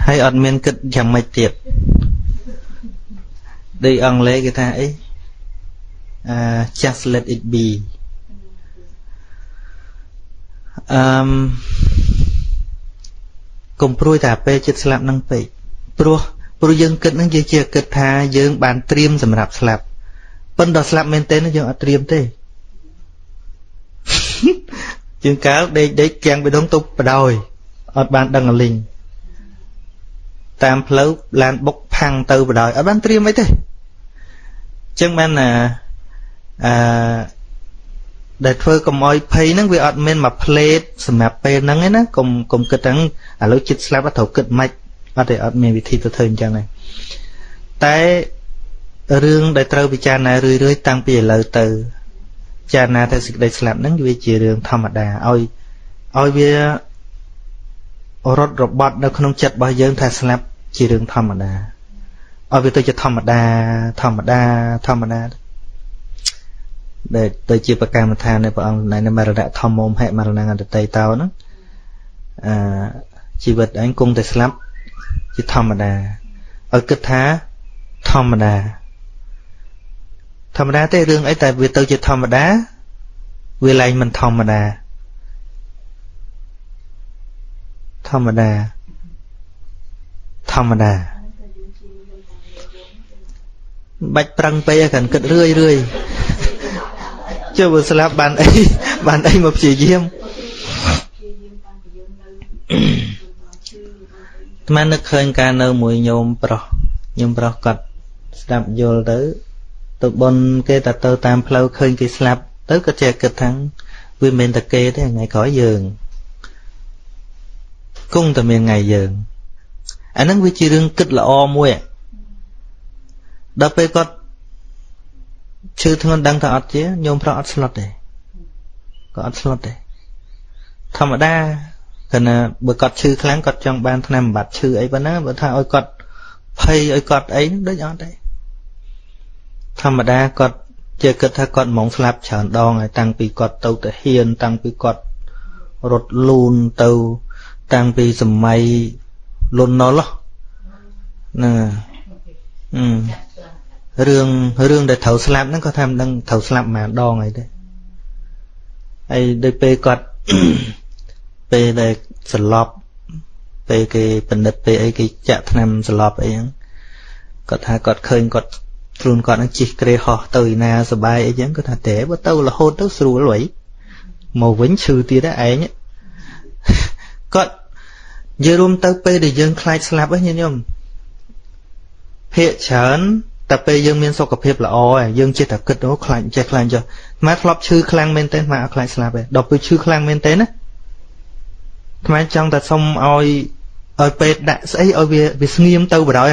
ហើយអត់មានគិតយ៉ាងម៉េចទៀតដូចអង់គ្លេសគេថាអីjust let it be អឺមកុំព្រួយតែពេលចិត្តស្លាប់នឹងពេកព្រោះយើងគិតនឹងយើងជាគិតថាយើងបានត្រៀមសម្រាប់ស្លាប់ប៉ុន្តែស្លាប់មែនទេយើងអត់ត្រៀមទេជាងកាលដេកដេកគាំងបេះដូងទៅបដោយអត់បានដឹងអលីងតាមផ្លូវឡានបុកផាំងទៅបដោយអត់បានត្រៀមអីទេចឹងបានណាអឺដែលធ្វើកុំអោយភ័យហ្នឹងវាអត់មានមួយផ្លេតសម្រាប់ពេលហ្នឹងឯណាកុំគិតហ្នឹងឥឡូវចិត្តស្លាប់ត្រូវគិតម៉េចអត់ទេអត់មានវិធីទៅធ្វើអញ្ចឹងទេតែរឿងដែលត្រូវពិចារណារឿយៗតាំងពីឥឡូវទៅចារណាទៅសេចក្តីស្លាប់ហ្នឹងវាជារឿងធម្មតាឲ្យវារត់របត់នៅក្នុងចិត្តរបស់យើងថាស្លាប់ជារឿងធម្មតាឲ្យវាទៅជាធម្មតាធម្មតាធម្មតាដែលទៅជាប្រកម្មដ្ឋាននៃព្រះអង្គនៅមរណៈធម្មោមហិមរណងអន្តតិតោហ្នឹងអឺជីវិតឯងគង់តែស្លាប់ជាធម្មតាឲ្យគិតថាធម្មតាធម្មតាទេរឿងអីតែវាទៅជាធម្មតាវាលែងមិនធម្មតាធម្មតាធម្មតាបាច់ប្រឹងពេកគ្រាន់គិតរឿយរឿយចុះបើស្លាប់បានអីបានអីមកព្យាយាមអាត្មានឹកឃើញការនៅមួយញោមប្រុសញោមប្រុសគាត់ស្ដាប់យល់ទៅទៅបនគេតែទៅតាមផ្លូវឃើញគេស្លាប់ទៅក៏ចេះគិតថាវាមិនមែនតែគេទេថ្ងៃក្រោយយើងគង់តែមានថ្ងៃយើងអាហ្នឹងវាជារឿងគិតល្អមួយដល់ពេលគាត់ឈឺធ្ងន់ដឹងថាអត់ជាញោមប្រុសអត់ស្លុតទេក៏អត់ស្លុតទេធម្មតាគណៈបើគាត់ឈឺខ្លាំងគាត់ចង់បានថ្នាំបំបត្តិឈឺអីប៉ុណ្ណាបើថាឲ្យគាត់ភ័យឲ្យគាត់អីដូចអត់ទេធម្មតាគាត់ជាគិតថាគាត់ហ្មងស្លាប់ច្រើនដងហើយតាំងពីគាត់ទៅទាហានតាំងពីគាត់រត់លូនទៅតាំងពីសម័យលន់នល់ហ្នឹងរឿងដែលត្រូវស្លាប់ហ្នឹងគាត់ថាមិនដឹងត្រូវស្លាប់ប៉ុន្មានដងអីទេហើយដូចពេលគាត់ពេលដែលសន្លប់ពេលគេពិនិត្យពេលអីគេចាក់ថ្នាំសន្លប់អីហ្នឹងគាត់ថាគាត់ឃើញគាត់ខ្លួនគាត់នឹងជិះគ្រែហោះទៅឯណាសបាយអីចឹងគាត់ថាទេបើទៅរហូតទៅស្រួលហីមកវិញឈឺទៀតឯងគាត់និយាយរួមទៅពេលដែលយើងខ្លាចស្លាប់ហ្នឹងញាតិញោមភាកច្រើនតែពេលយើងមានសុខភាពល្អឯងយើងចេះតែគិតអូខ្លាចចេះខ្លាចចុះម៉ែធ្លាប់ឈឺខ្លាំងមែនទេម៉ែអត់ខ្លាចស្លាប់ទេដល់ពេលឈឺខ្លាំងមែនទេណាថ្មចង់តែសុំឲ្យពេទ្យដាក់ស្អីឲ្យវាស្ងៀមទៅបណ្ដោយ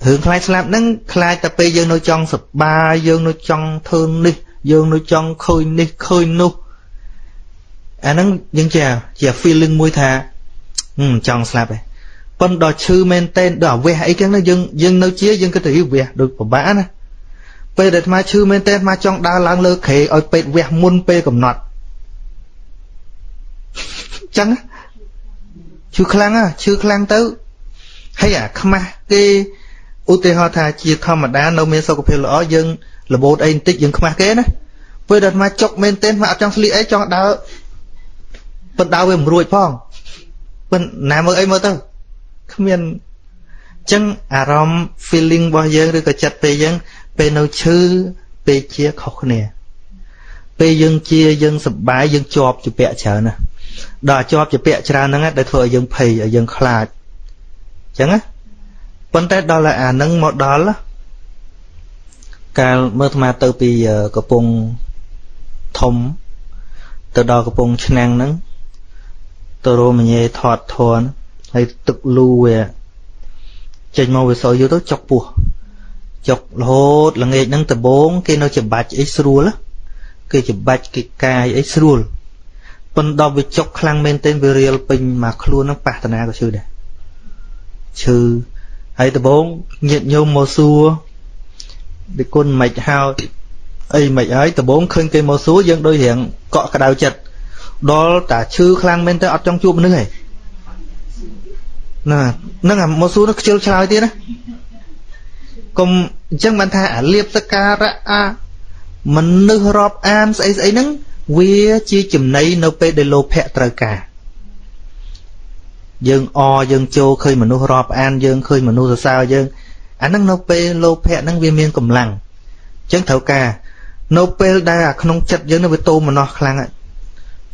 រឿងខ្លាចស្លាប់ហ្នឹងខ្លាចតែពេលយើងនៅចង់សប្បាយយើងនៅចង់ធ្វើនេះយើងនៅចង់ឃើញនេះឃើញនោះអាហ្នឹងយើងជា feeling មួយថាចង់ស្លាប់ឯងប៉ុន្តែដល់ឈឺមែនទែនដល់អាវះអីចឹងយើងនៅជាយើងគិតទៅវះដូចពិបាកណាពេលដែលអាត្មាឈឺមែនទែនអាត្មាចង់ដើរឡើងលើគ្រែឲ្យពេទ្យវះមុនពេលកំណត់ចឹងឈឺខ្លាំងឈឺខ្លាំងទៅហើយអាខ្មាស់គេឧទាហរណ៍ថាជាធម្មតានៅមានសុខភាពល្អយើងរបូតអីបន្តិចយើងខ្មាស់គេណាពេលដែលអាត្មាចុកមែនទែនអាត្មាអត់ចង់ស្លៀកអីចង់ដើរប៉ុន្តែវាមិនរួចផងប៉ុន្តែណាមើលអីមើលទៅគ្មានចឹងអារម្មណ៍ feeling របស់យើងឬក៏ចិត្តពេលយើងពេលនៅឈឺពេលជាខុសគ្នាពេលយើងជាយើងសប្បាយយើងជាប់ជាពាក់ច្រើនណាដល់ជាប់ជាពាក់ច្រើនហ្នឹងដែលធ្វើឲ្យយើងភ័យឲ្យយើងខ្លាចចឹងណាប៉ុន្តែដល់អាហ្នឹងមកដល់កាលមើលអាត្មាទៅពីកំពង់ធំទៅដល់កំពង់ឆ្នាំងហ្នឹងទៅរមញេថតធនហើយទឹកលូវាចេញមកវាសយយូរទៅចុកពោះចុករហូតល្ងាចហ្នឹងដបងគេនៅច្បាច់អីស្រួលគេច្បាច់គេកាយអីស្រួលប៉ុន្តែដល់វាចុកខ្លាំងមែនទែនវារៀលពេញមកខ្លួនហ្នឹងប៉ះតាណាក៏ឈឺដែរឈឺហើយដបងញាតិញោមមកសួរដូចគុណមិនហើយអីមិនហើយដបងឃើញគេមកសួរយើងដូចរៀងកក់ក្ដៅចិត្តដល់តាឈឺខ្លាំងមែនទែនអត់ចង់ជួបមនុស្សទេ ណាហ្នឹងអាមកសួរនោះខ្ជិលឆ្លើយទៀតណាកុំអញ្ចឹងបានថាអាលៀបសការៈអាមនុស្សរាប់អានស្អីស្អីហ្នឹងវាជាចំណៃនៅពេលដែលលោភៈត្រូវការយើងអយើងចូលឃើញមនុស្សរាប់អានយើងឃើញមនុស្សសរសើរយើងអាហ្នឹងនៅពេលលោភៈហ្នឹងវាមានកម្លាំងអញ្ចឹងត្រូវការនៅពេលដែលអាក្នុងចិត្តយើងនឹងវាតោមនោះខ្លាំង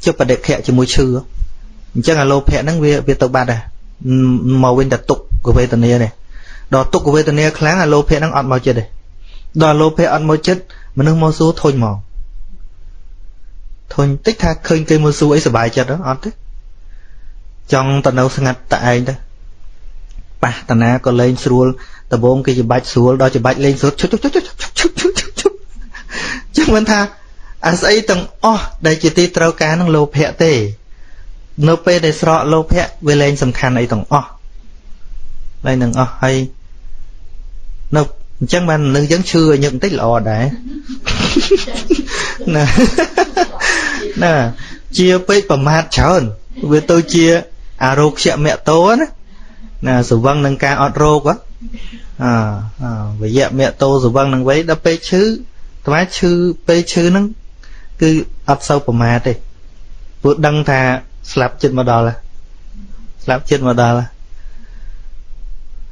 ជិះបដិខៈជាមួយឈឺអញ្ចឹងអាលោភៈហ្នឹងវាទៅបាត់ដែរមកវិញតែទុក្ខវេទនានេះដល់ទុក្ខវេទនាខ្លាំងអាលោភៈហ្នឹងអត់មកចិត្តទេដល់លោភៈអត់មកចិត្តមនុស្សមកសួរធុញមកធុញតិចថាឃើញគេមកសួរអីសប្បាយចិត្តអត់ទេចង់ទៅនៅស្ងាត់តែឯងទៅប៉ះតាណាក៏លែងស្រួលដំបងគេច្បាច់ស្រួលដល់ច្បាច់លែងស្រួលឈប់ឈប់ឈប់ឈប់ឈប់ឈប់ចឹងមិនថាអាស្អីទាំងអស់ដែលជាទីត្រូវការនឹងលោភៈទេនៅពេលដែលស្រកលោភៈវាលែងសំខាន់អីទាំងអស់លែងទាំងអស់ហើយនៅអញ្ចឹងបានមនុស្សយើងឈឺឲ្យញឹកបន្តិចល្អដែរណាណាជាពេកប្រមាទច្រើនវាទៅជាអារោគមតោណាណាសវឹងនឹងការអត់រោគអវយមតោសវឹងនឹងវ័យដល់ពេលឈឺថ្មឈឺពេលឈឺហ្នឹងគឺអត់សូវប្រមាទទេព្រោះដឹងថាស្លាប់ចិត្តមកដល់ស្លាប់ចិត្តមកដល់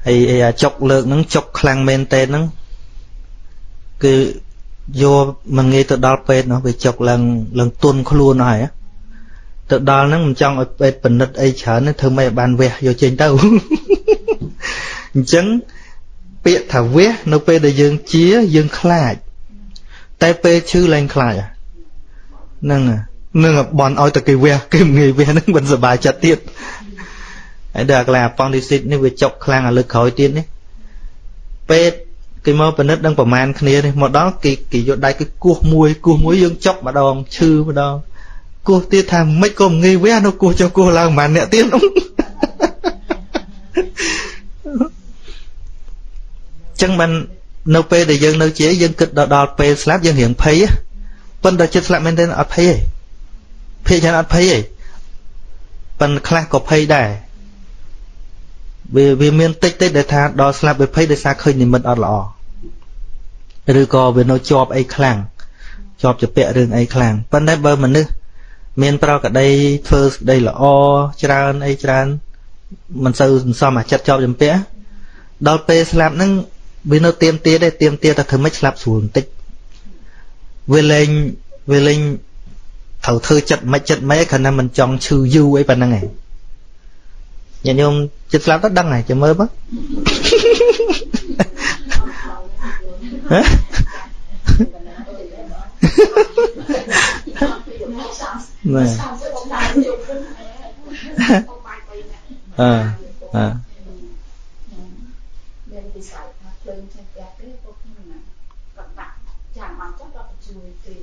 ហើយអាចុកលើកហ្នឹងចុកខ្លាំងមែនតើហ្នឹងគឺយកមិនងាយទៅដល់ពេទ្យនោះវាចុកឡើងឡើងទន់ខ្លួនហើយទៅដល់ហ្នឹងមិនចង់ឲ្យពេទ្យពិនិត្យអីច្រើនទេធ្វើម៉េចឲ្យបានវះយកចេញទៅអញ្ចឹងពាក្យថាវះនៅពេលដែលយើងជាយើងខ្លាចតែពេលឈឺឡើងខ្លាចហ្នឹងនឹងបន់ឲ្យតែគេវះគេមិនងាយវះហ្នឹងមិនសប្បាយចិត្តទៀតហើយដល់កន្លែងអាប៉ង់ឌីស៊ីតនេះវាចុកខ្លាំងអាលើកក្រោយទៀតនេះពេទ្យគេមកពិនិត្យដឹងប្រមាណគ្នានេះមកដល់គេយកដៃគេគោះមួយគោះមួយយើងចុកម្ដងឈឺម្ដងគោះទៀតថាមិនក៏មិនងាយវះនៅគោះចុះគោះឡើងប្រហែលអ្នកទៀតចឹងបាននៅពេលដែលយើងនៅជាយើងគិតដល់ពេលស្លាប់យើងរៀងភ័យប៉ុន្តែចិត្តស្លាប់មែនទេអត់ភ័យទេភាគច្រើនអត់ភ័យទេប៉ុន្តែខ្លះក៏ភ័យដែរវាមានតិចតិចដែលថាដល់ស្លាប់វាភ័យដោយសារឃើញនិមិត្តអត់ល្អឬក៏វានៅជាប់អីខ្លាំងជាប់ជាពាក់រឿងអីខ្លាំងប៉ុន្តែបើមនុស្សមានប្រកដីធ្វើស្ដីល្អច្រើនអីច្រើនមិនសូវសន្សំអាចិត្តជាប់ជំពាក់ដល់ពេលស្លាប់ហ្នឹងវានៅទៀមទាទេទៀមទាតែធ្វើម៉េចស្លាប់ស្រួលបន្តិចវាលែងត្រូវធ្វើចិត្តមិនចិត្តមិនគ្រាន់តែមិនចង់ឈឺយូរអីប៉ុណ្្នឹងឯងញាតិញោមចិត្តស្លាប់ទៅដឹងហើយចាំមើលមើលណែអើ មានវិស័យថាភ្លើងឆេះផ្ទះទេពួកខ្ញុំណាគាត់ដាក់ចាំបានចុះដល់ទៅជួយទេ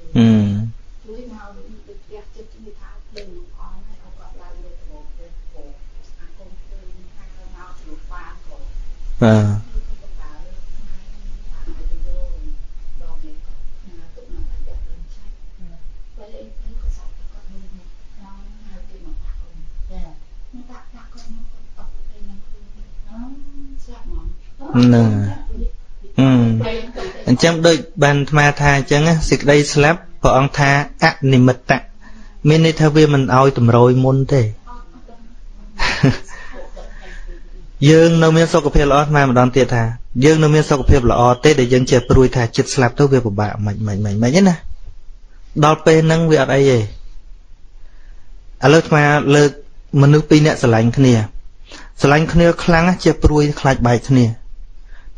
ជួយមកទៅផ្ទះចិត្តជំនឿថាភ្លើងអស់ហើយគាត់ឡើងលើត្បូងទៅអាកូនភ្លើងថាមកជួបបានក៏បាទ ហ្នឹងអញ្ចឹងដូចបានអាត្មាថាអញ្ចឹងសេចក្តីស្លាប់ព្រះអង្គថាអនិមិត្តៈមានន័យថាវាមិនឲ្យតម្រុយមុនទេយើងនៅមានសុខភាពល្អអាត្មាម្ដងទៀតថាយើងនៅមានសុខភាពល្អទេដែលយើងចេះព្រួយថាចិត្តស្លាប់ទៅវាពិបាកមិនមិនមិនមិនណាដល់ពេលហ្នឹងវាអត់អីទេឥឡូវអាត្មាលើកមនុស្សពីរនាក់ស្រឡាញ់គ្នាស្រឡាញ់គ្នាខ្លាំងចេះព្រួយខ្លាចបែកគ្នា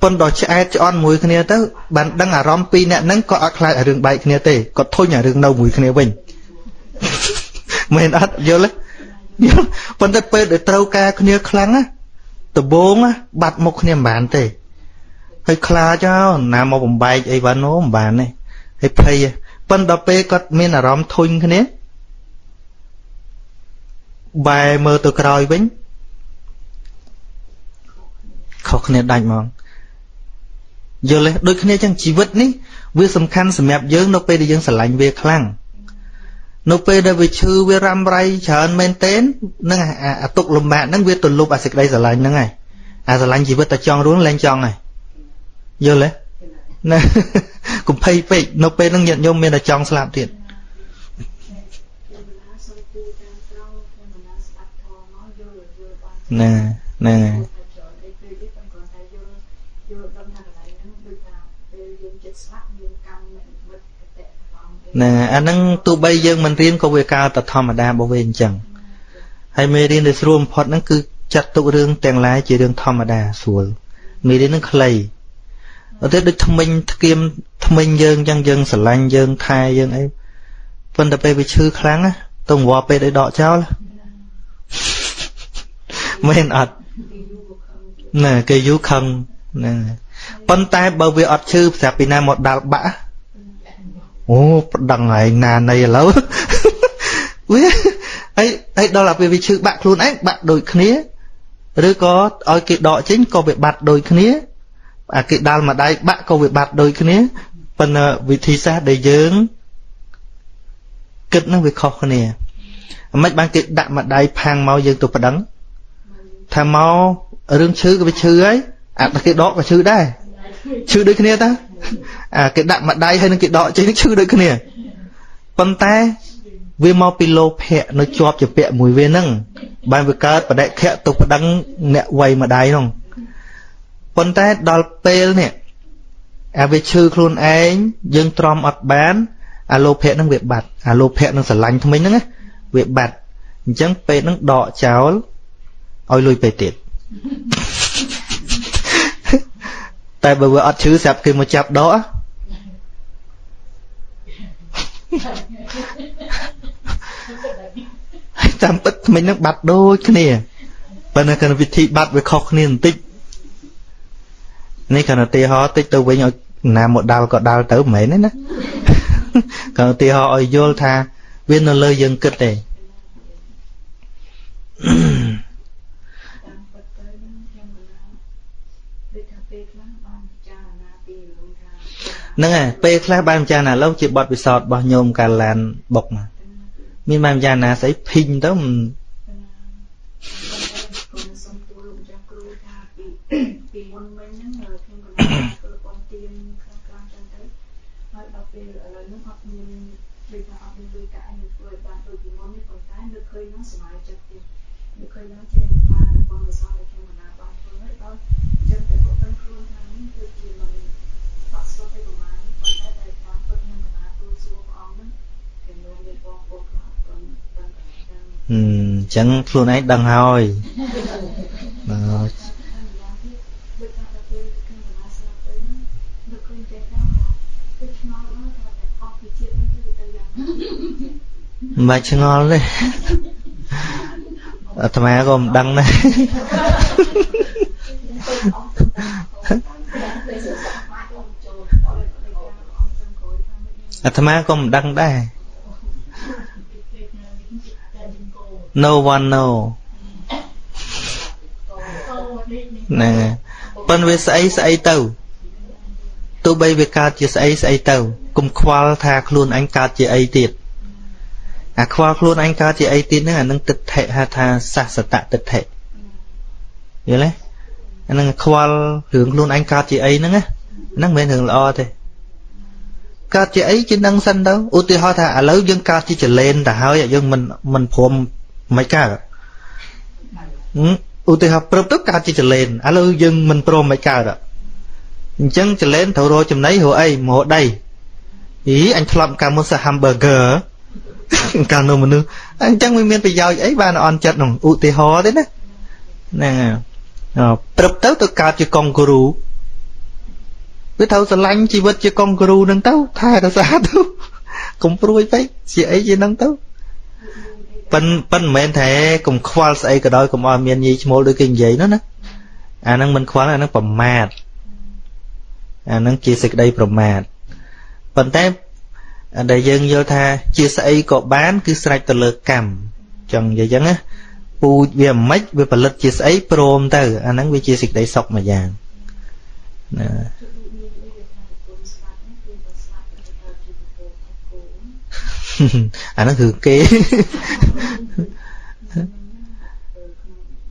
ប៉ុន្តែដល់ឆ្អែតឆ្អន់មួយគ្នាទៅបានដឹងអារម្មណ៍ពីរអ្នកហ្នឹងក៏អត់ខ្លាចអារឿងបែកគ្នាទេក៏ធុញអារឿងនៅមួយគ្នាវិញមែនអត់យល់ទេប៉ុន្តែពេលដែលត្រូវការគ្នាខ្លាំងណាដំបូងបាត់មុខគ្នាមិនបានទេហើយខ្លាចណាមកបំបែកអីវ៉ាន់នោះមិនបានទេហើយភ័យប៉ុន្តែដល់ពេលគាត់មានអារម្មណ៍ធុញគ្នាបែរមើលទៅក្រោយវិញខុសគ្នាដាច់ហ្មងយល់ទេដូចគ្នាចឹងជីវិតនេះវាសំខាន់សម្រាប់យើងនៅពេលដែលយើងស្រឡាញ់វាខ្លាំង នៅពេលដែលវាឈឺវារ៉ាំរ៉ៃច្រើនមែនទែននឹងអាទុកលំបាកហ្នឹងវាទៅលុបអាសេចក្តីស្រឡាញ់ហ្នឹងហើយអាស្រឡាញ់ជីវិតតែចង់រួនលែងចង់ហើយយល់ទេណាកុំភ័យពេកនៅពេលហ្នឹងញាតិញោមមានតែចង់ស្លាប់ទៀតណាណាណាអាហ្នឹងទោះបីយើងមិនរៀនក៏វាកើតតែធម្មតារបស់វាអញ្ចឹងហើយមេរៀនដែលស្រួលបំផុតហ្នឹងគឺចាត់ទុករឿងទាំងឡាយជារឿងធម្មតាស្រួលមេរៀនហ្នឹងខ្លីអត់ទេដូចថ្មិញថ្គៀមថ្មិញយើងអញ្ចឹងយើងស្រឡាញ់យើងថែយើងអីប៉ុន្តែពេលវាឈឺខ្លាំងណាទៅវល់ពេទ្យឲ្យដកចោលមែនអត់ណាគេយូរខឹងណាប៉ុន្តែបើវាអត់ឈឺស្រាប់ពីណាមកដាល់បាក់អូប្តឹងហើយណានៃឥឡូវវាអីដល់តែវាឈឺបាក់ខ្លួនឯងបាក់ដូចគ្នាឬក៏ឲ្យគេដកចេញក៏វាបាត់ដូចគ្នាអាគេដាល់មួយដៃបាក់ក៏វាបាត់ដូចគ្នាប៉ុន្តែវិធីសាស្ត្រដែលយើងគិតនឹងវាខុសគ្នាមិនបានគេដាក់មួយដៃផាំងមកយើងទៅប្តឹងថាមករឿងឈឺក៏វាឈឺហើយអាគេដកក៏ឈឺដែរឈឺដូចគ្នាតាអាគេដាក់មួយដៃហើយនឹងគេដកចេញនឹងឈឺដូចគ្នាប៉ុន្តែវាមកពីលោភៈនៅជាប់ជាពាក់មួយវានឹងបានវាកើតបដិខៈទៅប្តឹងអ្នកវ័យមួយដៃនោះប៉ុន្តែដល់ពេលនេះអាវាឈឺខ្លួនឯងយើងទ្រាំអត់បានអាលោភៈនឹងវាបាត់អាលោភៈនឹងស្រឡាញ់ថ្មិញហ្នឹងណាវាបាត់អញ្ចឹងពេលហ្នឹងដកចោលឲ្យលុយពេលទៀតតែបើវាអត់ឈឺស្រាប់គេមកចាប់ដកតាមពិតថ្មិញហ្នឹងបាត់ដូចគ្នាប៉ុន្តែក្នុងវិធីបាត់វាខុសគ្នាបន្តិចនេះគ្រាន់តែឧទាហរណ៍តិចទៅវិញឲ្យណាមកដាល់ក៏ដាល់ទៅមិនមែនទេណាគ្រាន់ឧទាហរណ៍ឲ្យយល់ថាវានៅលើយើងគិតទេហ្នឹងហើយពេលខ្លះបានពិចារណាឡូវជាបទពិសោធន៍របស់ញោមកាលឡានបុកមកមានបានពិចារណាស្អីភីងទៅពីមុនមិញហ្នឹងខ្ញុំក៏ធ្វើបន់ទៀនខ្លះៗចឹងទៅហើយដល់ពេលឥឡូវហ្នឹងអត់មានដូចថាអត់មានលុយកាក់អីធ្វើឲ្យបានដូចពីមុននេះប៉ុន្តែនឹកឃើញហ្នឹងសប្បាយចិត្តទៀតនឹកឃើញហ្នឹងចេះថាបន់កុសលដែលខ្ញុំកណាបានធ្វើហើយដល់ចឹងទៅក៏ដឹងខ្លួនថានេះគឺជាមិនបាក់ស្រុតទេប្រហែលប៉ុន្តែតែតាមពិតខ្ញុំកណាទូលសួរព្រះអង្គហ្នឹងគេលោកមានបងប្អូនខ្លះដឹងដឹងអញ្ចឹងខ្លួនឯងដឹងហើយបាទមិនបាច់ឆ្ងល់ទេអាត្មាក៏មិនដឹងដែរអាត្មាក៏មិនដឹងដែរ No one know ណែប៉ុន្តែវាស្អីស្អីទៅទោះបីវាកើតជាស្អីស្អីទៅកុំខ្វល់ថាខ្លួនអញកើតជាអីទៀតអាខ្វល់ខ្លួនអញកើតជាអីទៀតហ្នឹងអានឹងទិដ្ឋិហៅថាសាសតទិដ្ឋិយល់ទេអានឹងខ្វល់រឿងខ្លួនអញកើតជាអីហ្នឹងណាហ្នឹងមិនមែនរឿងល្អទេកើតជាអីជានឹងសិនទៅឧទាហរណ៍ថាឥឡូវយើងកើតជាចលែនទៅហើយយើងមិនព្រមមិនកើតឧទាហរណ៍ព្រឹបទៅកើតជាចលែនឥឡូវយើងមិនព្រមមិនកើតអញ្ចឹងចលែនត្រូវរកចំណីរកអីមករកដីអីអញធ្លាប់កាលមុនស hamburger កាលនោះមនុស្សអញ្ចឹងវាមានប្រយោជន៍អីបានអន់ចិត្តនោះឧទាហរណ៍ទេណាហ្នឹងព្រឹបទៅទៅកើតជាកុងគ្រូវាត្រូវស្រឡាញ់ជីវិតជាកុងគ្រូហ្នឹងទៅថែរក្សាទៅកុំព្រួយពេកជាអីជាហ្នឹងទៅប៉ិនមិនមែនថាកុំខ្វល់ស្អីក៏ដោយកុំឲ្យមានញីឈ្មោលដូចគេនិយាយនោះណាអាហ្នឹងមិនខ្វល់អាហ្នឹងប្រមាទអាហ្នឹងជាសេចក្តីប្រមាទប៉ុន្តែដែលយើងយល់ថាជាស្អីក៏បានគឺស្រេចទៅលើកម្មចង់និយាយចឹងណាពូជវាមិនវាផលិតជាស្អីព្រមទៅអាហ្នឹងវាជាសេចក្តីសុខមួយយ៉ាងណា អាហ្នឹងគឺគេ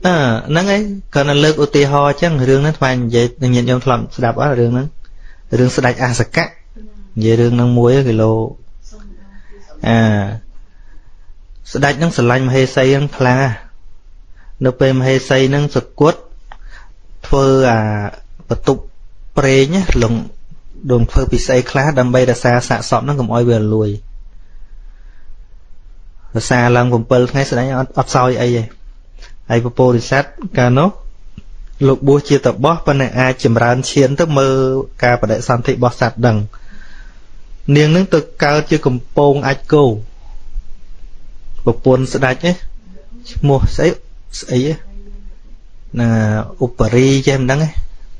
អឺហ្នឹងឯងគាត់នៅលើកឧទាហរណ៍អញ្ចឹងរឿងហ្នឹងថ្មនិយាយញាតិញោមធ្លាប់ស្ដាប់អត់រឿងហ្នឹងរឿងស្ដេចអសកៈនិយាយរឿងហ្នឹងមួយគីឡូអាស្ដេចហ្នឹងស្រឡាញ់មហេសីហ្នឹងខ្លាំងណាស់នៅពេលមហេសីហ្នឹងសគត់ធ្វើអាបន្ទប់ប្រេងលងដងធ្វើពិសេសខ្លះដើម្បីរក្សាសាកសពហ្នឹងកុំឲ្យវាលួយរក្សាឡើង7ថ្ងៃស្ដេចអត់សោយអីទេហើយពពោធិសត្វកាលនោះលោកបួសជាតបោះប៉ុន្តែអាចចម្រើនឈានទៅមើលការបដិសន្ធិរបស់សត្វដឹងនាងនឹងទៅកើតជាកំពងអាចគោប្រពន្ធស្ដេចឯងឈ្មោះស្អីស្អីណាឧបរីចេះមិនដឹងឯង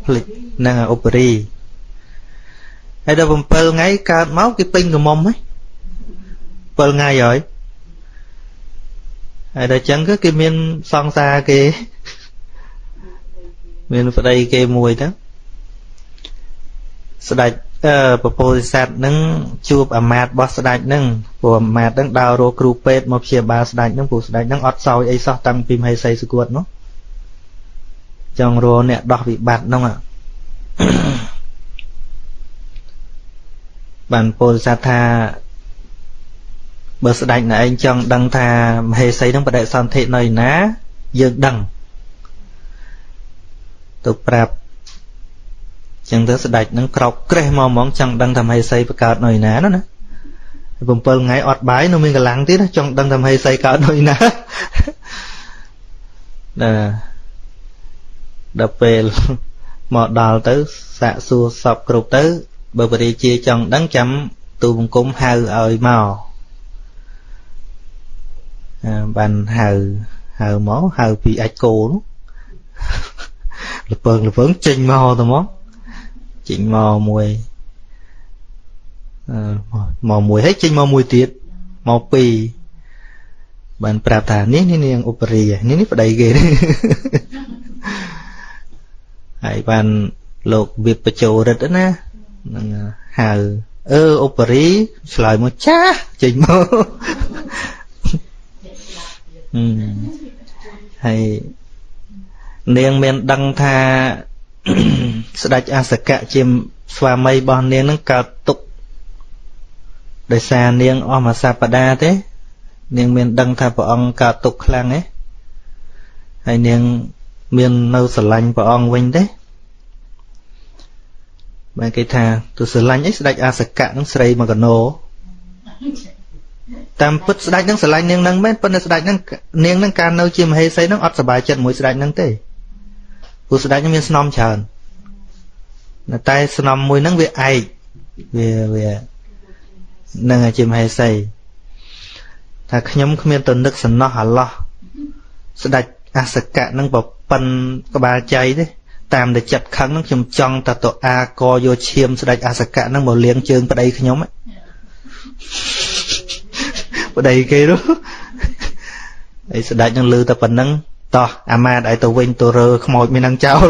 ភ្លេចហ្នឹងឧបរីហើយដល់7ថ្ងៃកើតមកគេពេញក្រមុំហ៎7ថ្ងៃហើយហើយដល់ចឹងគឺគេមានសង្សារគេមានប្តីគេមួយទៅស្ដេចពពោធិសត្វនឹងជួបអាមាត្យរបស់ស្ដេចនឹងព្រោះអាមាត្យនឹងដើររកគ្រូពេទ្យមកព្យាបាលស្ដេចនឹងព្រោះស្ដេចនឹងអត់សោយអីសោះតាំងពីមហេសីសគួតនោះចង់រកអ្នកដោះវិបត្តិនោះបានពោធិសត្វថាបើស្ដេចណែឯងចង់ដឹងថាមហេសីនឹងបដិសន្ធិនៅណាយើងដឹងទៅប្រាប់ចឹងទៅស្ដេចនឹងក្រោកក្រេះមកហ្មងចង់ដឹងថាមហេសីបង្កើតនៅណាណា7ថ្ងៃអត់បាយនៅមានកម្លាំងទៀតចង់ដឹងថាមហេសីកើតនៅណាណាដល់ពេលមកដល់ទៅសាកសួរសពគ្រប់ទៅបើព្រះរាជាចង់ដឹងចាំទូបង្គំហៅឲ្យមកបានហៅហៅមកហៅពីអាចគោនោះលពើងលពើងចេញមកទៅមកចេញមកមួយមកមួយហើយចេញមកមួយទៀតមកពីរបានប្រាប់ថានេះនេះនាងឧបរីនេះនេះប្តីគេហើយបានលោកវិបជោរិទ្ធណានឹងហៅអឺឧបរីឆ្លើយមកចាស់ចេញមកហើយនាងមានដឹងថាស្ដេចអសកៈជាស្វាមីរបស់នាងនឹងកើតទុក្ខដោយសារនាងអស់មួយសប្តាហ៍ទេនាងមានដឹងថាព្រះអង្គកើតទុក្ខខ្លាំងទេហើយនាងមាននៅស្រឡាញ់ព្រះអង្គវិញទេបានគេថាទៅស្រឡាញ់អីស្ដេចអសកៈនឹងស្រីមកកណោតាមពិតស្ដេចនឹងស្រឡាញ់នាងនឹងមែនប៉ុន្តែស្ដេចនឹងនាងនឹងការនៅជាមហេសីនឹងអត់សប្បាយចិត្តមួយស្ដេចនឹងទេព្រោះស្ដេចនឹងមានស្នំច្រើនតែស្នំមួយនឹងវាឯកវានឹងជាមហេសីថាខ្ញុំគ្មានទៅនឹកសំណោះអាឡោះស្ដេចអសកៈនឹងប្រប៉ិនក្បាលចៃទេតាមតែចិត្តខឹងនឹងខ្ញុំចង់តែទៅអាកយកឈាមស្ដេចអសកៈនឹងមកលាងជើងប្តីខ្ញុំប្តីគេនោះហើយស្ដេចនឹងលឺតែប៉ុណ្្នឹងតោះអាមាត្យឲ្យទៅវិញទៅរើខ្មោចមាននឹងចោល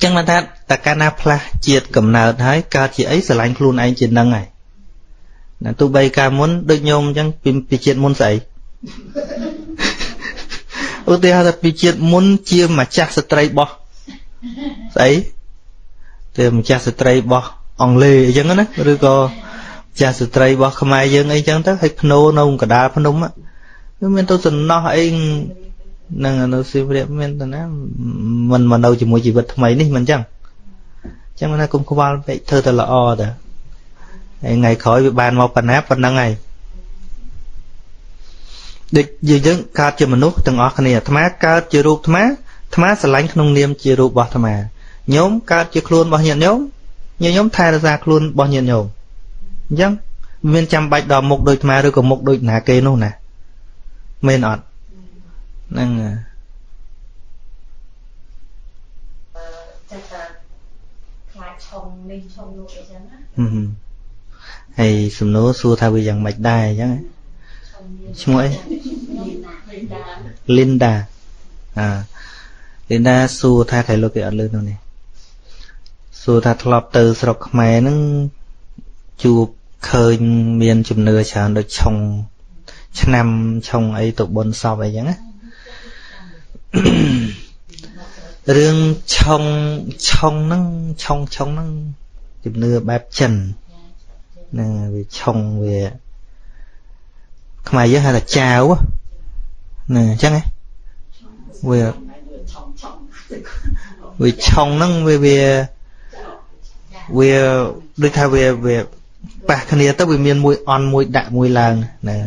ចឹងបានថាតើកាលណាផ្លាស់ជាតិកំណើតហើយកើតជាអីស្រឡាញ់ខ្លួនឯងជានឹងហើយណាទោះបីកាលមុនដូចញោមអញ្ចឹងពីជាតិមុនស្អីឧទាហរណ៍ថាពីជាតិមុនជាម្ចាស់ស្ត្រីបោះស្អីទេម្ចាស់ស្ត្រីបោះអង់គ្លេសអញ្ចឹងណាឬក៏ម្ចាស់ស្ត្រីបោះខ្មែរយើងអីចឹងទៅហើយភ្នោនៅកណ្ដាលភ្នំវាមានទៅសំណោះអីនឹងនៅសៀមរាបមានទៅណាមិនមកនៅជាមួយជីវិតថ្មីនេះមិនចឹងចឹងណាគុំខ្វល់ពេកធ្វើតែល្អតាហើយថ្ងៃក្រោយវាបានមកប៉ុណ្ណាប៉ុណ្ណឹងហើយដូចយើងកើតជាមនុស្សទាំងអស់គ្នាអាត្មាកើតជារូបអាត្មាអាត្មាស្រឡាញ់ក្នុងនាមជារូបរបស់អាត្មាញោមកើតជាខ្លួនរបស់ញាតិញោមញាតិញោមថែរក្សាខ្លួនរបស់ញាតិញោមអញ្ចឹងមានចាំបាច់ដល់មុខដូចអាត្មាឬក៏មុខដូចណាគេនោះណាមែនអត់ហ្នឹងចេះតែខ្លាចឆុងនេះឆុងនោះអីចឹងណាហើយសំណួរសួរថាវាយ៉ាងម៉េចដែរអញ្ចឹងឈ្មោះអីលីនដាអាលីនដាសួរថាใครលោកគេអត់លើនោះនេះ សួរថាធ្លាប់ទៅស្រុកខ្មែរហ្នឹងជួបឃើញមានជំនឿច្រើនដូចឆុងឆ្នាំឆុងអីទៅបុណ្យសពអីចឹងណារឿងឆុងឆុងហ្នឹងឆុងឆុងហ្នឹងជំនឿបែបចិនហ្នឹងវាឆុងវាខ្មែរយើងហៅថាចាវហ្នឹងអញ្ចឹងហ៎វាវាឆុងហ្នឹងវាវាវាដូចថាវាវាប៉ះគ្នាទៅវាមានមួយអន់មួយដាក់មួយឡើងណា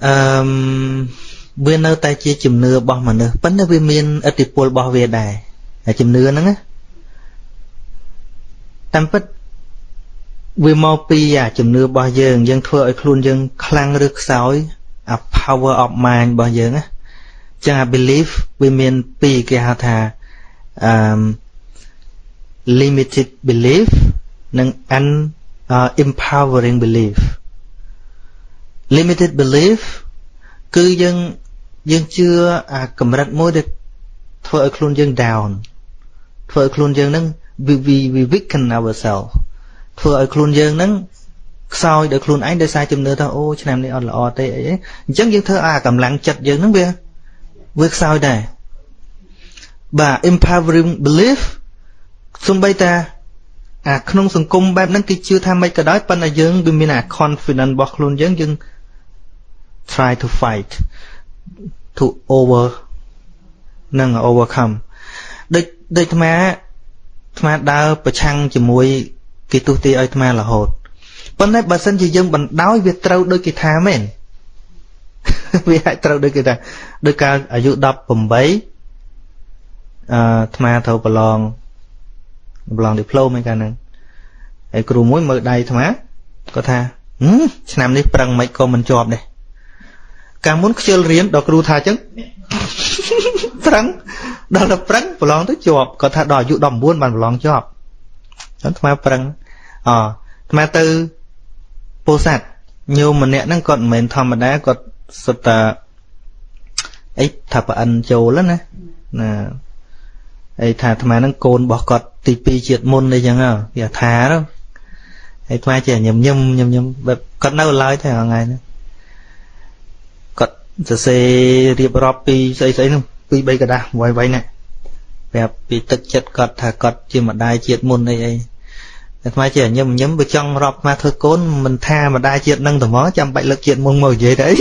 អឺវានៅតែជាជំនឿរបស់មនុស្សប៉ុន្តែវាមានឥទ្ធិពលរបស់វាដែរហើយជំនឿហ្នឹងណាតាមពិតវាមកពីអាជំនឿរបស់យើងយើងធ្វើឲ្យខ្លួនយើងខ្លាំងឬខ្សោយអា power of mind របស់យើងណាចឹងអា belief វាមានពីរគេហៅថាអឺ limited belief និង empowering belief limited belief គឺយើងយើងជឿអាកម្រិតមួយដែលធ្វើឲ្យខ្លួនយើង down ធ្វើឲ្យខ្លួនយើងនឹង we weaken ourselves ធ្វើឲ្យខ្លួនយើងនឹងខ្សោយដោយខ្លួនឯងដោយសារជំនឿថាអូឆ្នាំនេះអត់ល្អទេអីអញ្ចឹងយើងធ្វើឲ្យអាកម្លាំងចិត្តយើងនឹងវាវាខ្សោយដែរបាទ empowering belief សំបីតាអាក្នុងសង្គមបែបហ្នឹងគេជឿថាម៉េចក៏ដោយប៉ុន្តែយើងវាមានអា confidence របស់ខ្លួនយើងយើង try to fight to over នឹង overcome ដូចដូចអាត្មាអាត្មាដើរប្រឆាំងជាមួយគេទុះទាឲ្យអាត្មារហូតប៉ុន្តែបើសិនជាយើងបណ្ដោយវាត្រូវដូចគេថាមែនវាអាចត្រូវដូចគេថាដោយកាលអាយុ18អឺអាត្មាត្រូវប្រឡងប្រឡងឌីប្លូមឯកាលហ្នឹងហើយគ្រូមួយមើលដៃអាត្មាគាត់ថាឆ្នាំនេះប្រឹងមិនក៏មិនជាប់ដែរកាលមុនខ្ជិលរៀនដល់គ្រូថាអញ្ចឹងប្រឹងដល់ទៅប្រឹងប្រឡងទៅជាប់គាត់ថាដល់អាយុ19បានប្រឡងជាប់អញ្ចឹងអាត្មាប្រឹងអអាត្មាទៅពោធិ៍សាត់ញោមម្នាក់ហ្នឹងគាត់មិនមែនធម្មតាគាត់សុទ្ធតាអីថាប្រអិនចូលណាណាអីថាអាត្មាហ្នឹងកូនរបស់គាត់ទី2ជាតិមុនអីចឹងគេថាទៅហើយអាត្មាជាញឹមញឹមញឹមញឹមបែបគាត់នៅឡើយតែថ្ងៃហ្នឹងគាត់សរសេររៀបរាប់ពីស្អីស្អីហ្នឹងពី3ក្រដាសវៃវៃណាប្រាប់ពីទឹកចិត្តគាត់ថាគាត់ជាម្ដាយជាតិមុនអីអីអាត្មាជាញឹមញឹមបើចង់រាប់អាត្មាធ្វើកូនមិនថាម្ដាយជាតិនឹងត្មងចាំបាច់លើកជាតិមុនមកនិយាយទៅអី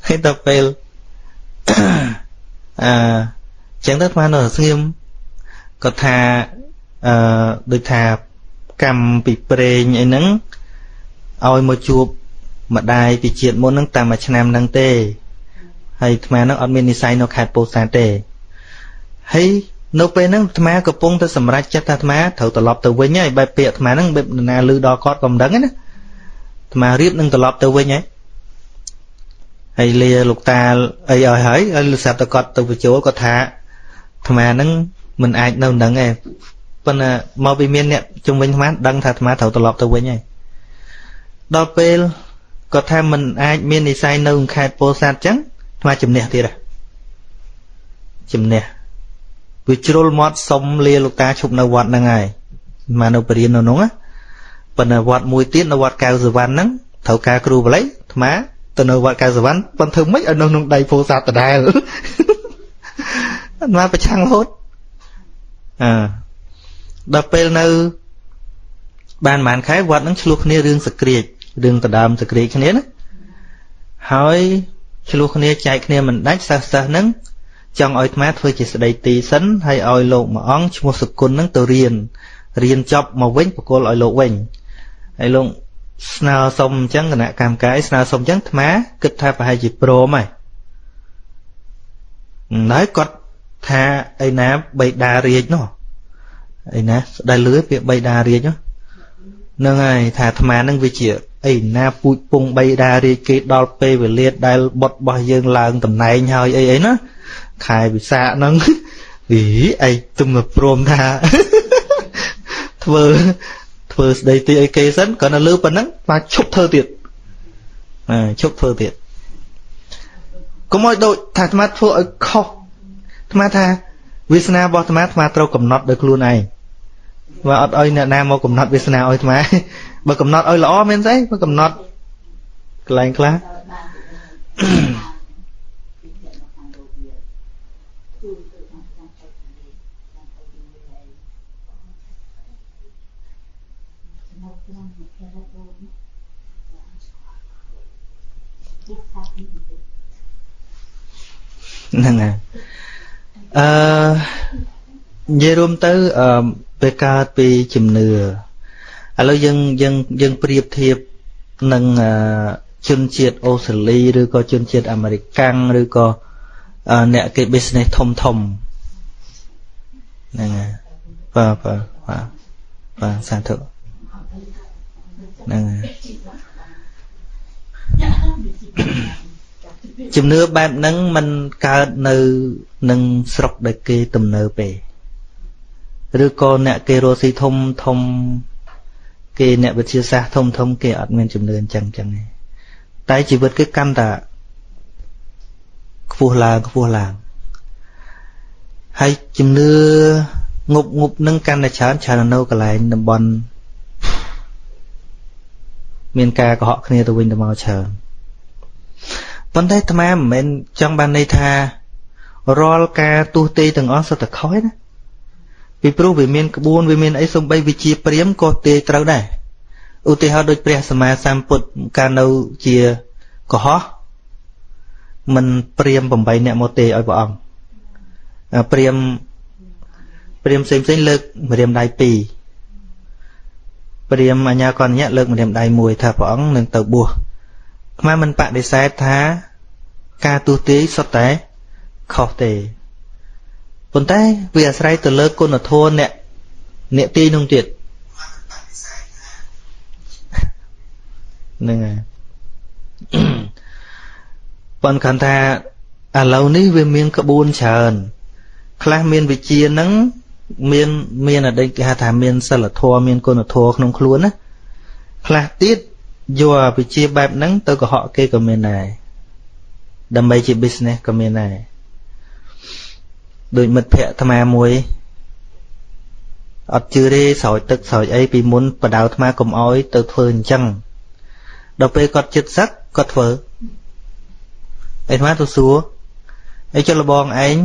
ហើយដល់ពេលអឺចឹងទៅអាត្មានៅស្ងៀមគាត់ថាអឺដូចថាកម្មពីព្រេងអីហ្នឹងឲ្យមកជួបម្ដាយពីជាតិមុនហ្នឹងតាមមួយឆ្នាំហ្នឹងទេហើយអាត្មាហ្នឹងអត់មាននិស័យនៅខេត្តពោធិ៍សាត់ទេហើយនៅពេលហ្នឹងអាត្មាកំពុងតែសម្រេចចិត្តថាអាត្មាត្រូវត្រឡប់ទៅវិញហើយបែបពាក្យអាត្មាហ្នឹងបែបណាលឺដល់គាត់ក៏មិនដឹងណាអាត្មារៀបនឹងត្រឡប់ទៅវិញហើយហើយលាលោកតាអីឲ្យហើយហើយស្រាប់តែគាត់ទៅបញ្ចូលគាត់ថាអាត្មាហ្នឹងមិនអាចនៅនឹងទេប៉ុន្តែមកពីមានអ្នកជំនាញអាត្មាដឹងថាអាត្មាត្រូវត្រឡប់ទៅវិញហើយដល់ពេលគាត់ថាមិនអាចមាននិស័យនៅខេត្តពោធិ៍សាត់ចឹងអាត្មាជំនះទៀតហ៎ជំនះវាជ្រុលមាត់សុំលាលោកតាឈប់នៅវត្តហ្នឹងហើយមកនៅបរិញ្ញានៅនោះណាប៉ុន្តែវត្តមួយទៀតនៅវត្តកៅសវណ្ណហ្នឹងត្រូវការគ្រូបាលីអាត្មាទៅនៅវត្តកៅសវណ្ណប៉ុន្តែធ្វើម៉េចឲ្យនៅក្នុងដៃពោធិ៍សាត់ដដែលអាត្មាប្រឆាំងរហូតអើដល់ពេលនៅបានប្រហែលខែវត្តហ្នឹងឆ្លោះគ្នារឿងសក្រាចរឿងដដើមសក្រាចគ្នាណាហើយឆ្លោះគ្នាចែកគ្នាមិនដាច់សិស្សសិស្សហ្នឹងចង់ឲ្យអាត្មាធ្វើជាស្ដីទីសិនហើយឲ្យលោកមួយអង្គឈ្មោះសុគន្ធហ្នឹងទៅរៀនរៀនចប់មកវិញបកគលឲ្យលោកវិញហើយលោកស្នើសុំអញ្ចឹងគណៈកម្មការស្នើសុំអញ្ចឹងអាត្មាគិតថាប្រហែលជាព្រមហើយហើយគាត់ថាអីណាបៃតារាជនោះអីណាស្ដីលឺពាក្យបៃតារាជនោះហ្នឹងហើយថាអាត្មាហ្នឹងវាជាអីណាពូជពងបៃតារាជគេដល់ពេលវេលាដែលបុតរបស់យើងឡើងតំណែងហើយអីអីណាខែវិសាខហ្នឹងអីឯងទុំព្រមថាធ្វើធ្វើស្ដីទីអីគេសិនគ្រាន់តែលឺប៉ុណ្ណឹងបាទឈប់ធ្វើទៀតឈប់ធ្វើទៀត កុំឲ្យដូចថាអាត្មាធ្វើឲ្យខុសអាត្មាថាវាសនារបស់អាត្មាអាត្មាត្រូវកំណត់ដោយខ្លួនឯងបើអត់ឲ្យអ្នកណាមកកំណត់វាសនាឲ្យអាត្មាបើកំណត់ឲ្យល្អមានស្អីបើកំណត់កន្លែងខ្លះហ្នឹងហើយនិយាយរួមទៅពេលកើតពីជំនឿឥឡូវយើងយើងយើងប្រៀបធៀបនឹងជនជាតិអូស្ត្រាលីឬក៏ជនជាតិអាមេរិកាំងឬក៏អ្នកគេ business ធំធំហ្នឹងហើយបាទបាទបាទបាទសាធុហ្នឹងហើយជំនឿបែបហ្នឹងมันកើតនៅនឹងស្រុកដែលគេទំនើបទេឬក៏អ្នកគេរស់ស៊ីធំធំគេអ្នកវិទ្យាសាស្ត្រធំធំគេអត់មានជំនឿអញ្ចឹងចឹងទេតែជីវិតគេកាន់តែខ្ពស់ឡើងខ្ពស់ឡើងហើយជំនឿងប់ងប់នឹងកាន់តែច្រើនច្រើននៅកន្លែងតំបន់មានការកុហកគ្នាទៅវិញទៅមកច្រើនប៉ុន្តែអាត្មាមិនមែនចង់បានន័យថារាល់ការទស្សទេទាំងអស់សុទ្ធតែខុសទេណាពីព្រោះវាមានក្បួនវាមានអីសំបីវិជាព្រាមក៏ទេត្រូវដែរឧទាហរណ៍ដូចព្រះសម្មាសម្ពុទ្ធកាលនៅជាកុហកមិនព្រាម8នាក់មកទេឲ្យព្រះអង្គព្រាមផ្សេងផ្សេងលើកម្រាមដៃ2ព្រាមអញ្ញាកញ្ញៈលើកម្រាមដៃ1ថាព្រះអង្គនឹងទៅបួសខ្មែរមិនបដិសេធថាការទស្សទេសុទ្ធតែខុសទេប៉ុន្តែវាអាស្រ័យទៅលើគុណធម៌អ្នកទីនោះទៀតហ្នឹងហើយប៉ុន្តែថាឥឡូវនេះវាមានក្បួនច្រើនខ្លះមានវិជាហ្នឹងមានអតីតគេហៅថាមានសិលធម៌មានគុណធម៌ក្នុងខ្លួនណាខ្លះទៀតយកវិជាបែបហ្នឹងទៅកុហកគេក៏មានដែរដើម្បីជា business ក៏មានដែរដូចមិត្តភក្តិអាត្មាមួយអត់ជឿទេស្រោចទឹកស្រោចអីពីមុនបដៅអាត្មាកុំអោយទៅធ្វើអញ្ចឹងដល់ពេលគាត់ចិត្តសឹកគាត់ធ្វើអាត្មាទៅសួរអីចុះលបងឯង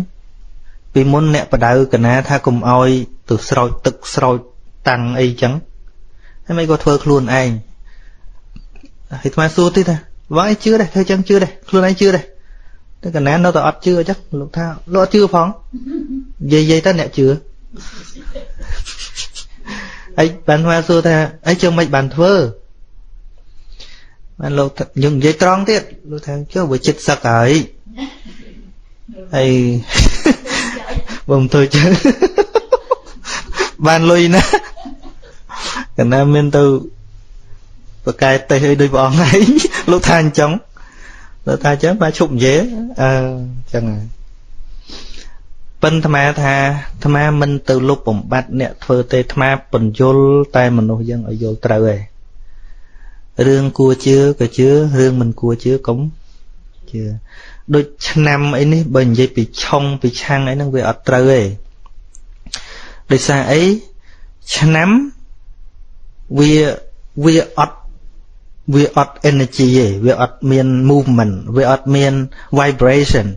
ពីមុនអ្នកបដៅកណាថាកុំអោយទៅស្រោចទឹកស្រោចតាំងអីចឹងហើយមិនក៏ធ្វើខ្លួនឯងហើយអាត្មាសួរទៀតថាបងឯងជឿទេធ្វើចឹងជឿទេខ្លួនឯងជឿទេតែកណានៅតែអត់ជឿអញ្ចឹងលោកថាលោកអត់ជឿផងនិយាយទៅអ្នកជឿហើយបានអាត្មាសួរថាអីចឹងមិនបានធ្វើបានលោកយើងនិយាយត្រង់ទៀតលោកថាចុះវាចិត្តសឹកហើយហើយបើមិនធ្វើចឹងបានលុយណាកណាមានទៅបកែទេសអីដូចព្រះអង្គឯងលោកថាអញ្ចឹងលោកថាអញ្ចឹងបាទឈប់និយាយអញ្ចឹងហើយប៉ិនអាត្មាថាអាត្មាមិនទៅលុបបំបត្តិអ្នកធ្វើទេអាត្មាពន្យល់តែមនុស្សយើងឲ្យយល់ត្រូវឯងរឿងគួរជឿក៏ជឿរឿងមិនគួរជឿកុំជឿដូចឆ្នាំអីនេះបើនិយាយពីឆុងពីឆាំងអីហ្នឹងវាអត់ត្រូវទេដោយសារអីឆ្នាំវាអត់វាអត់ energy ទេវាអត់មាន movement វាអត់មាន vibration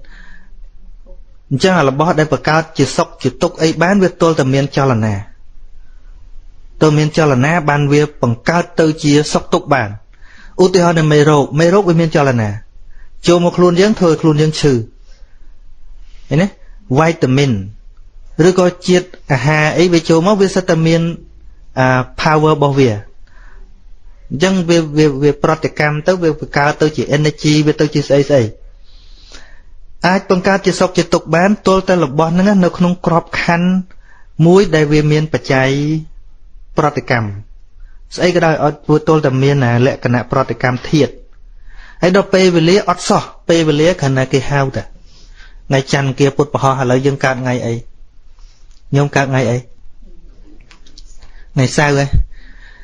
អញ្ចឹងរបស់ដែលបង្កើតជាសុខជាទុក្ខអីបានវាទល់តែមានចលនាទៅមានចលនាបានវាបង្កើតទៅជាសុខទុក្ខបានឧទាហរណ៍នៅមេរោគវាមានចលនាចូលមកខ្លួនយើងធ្វើខ្លួនយើងឈឺឃើញទេវីតាមីនឬក៏ជាតិអាហារអីវាចូលមកវាសិតតែមាន power របស់វាអញ្ចឹងវាវាប្រតិកម្មទៅវាបង្កើតទៅជា energy វាទៅជាស្អីស្អីអាចបង្កើតជាសុខជាទុក្ខបានទល់តែរបស់ហ្នឹងនៅក្នុងក្របខ័ណ្ឌមួយដែលវាមានបច្ច័យប្រតិកម្មស្អីក៏ដោយឲ្យធ្វើទល់តែមានលក្ខណៈប្រតិកម្មធាតុហើយដល់ពេលវេលាអត់សោះពេលវេលាខណៈគេហៅតាថ្ងៃច័ន្ទគាពុទ្ធពហោះឥឡូវយើងកើតថ្ងៃអីខ្ញុំកើតថ្ងៃអីថ្ងៃសៅរ៍ហ៎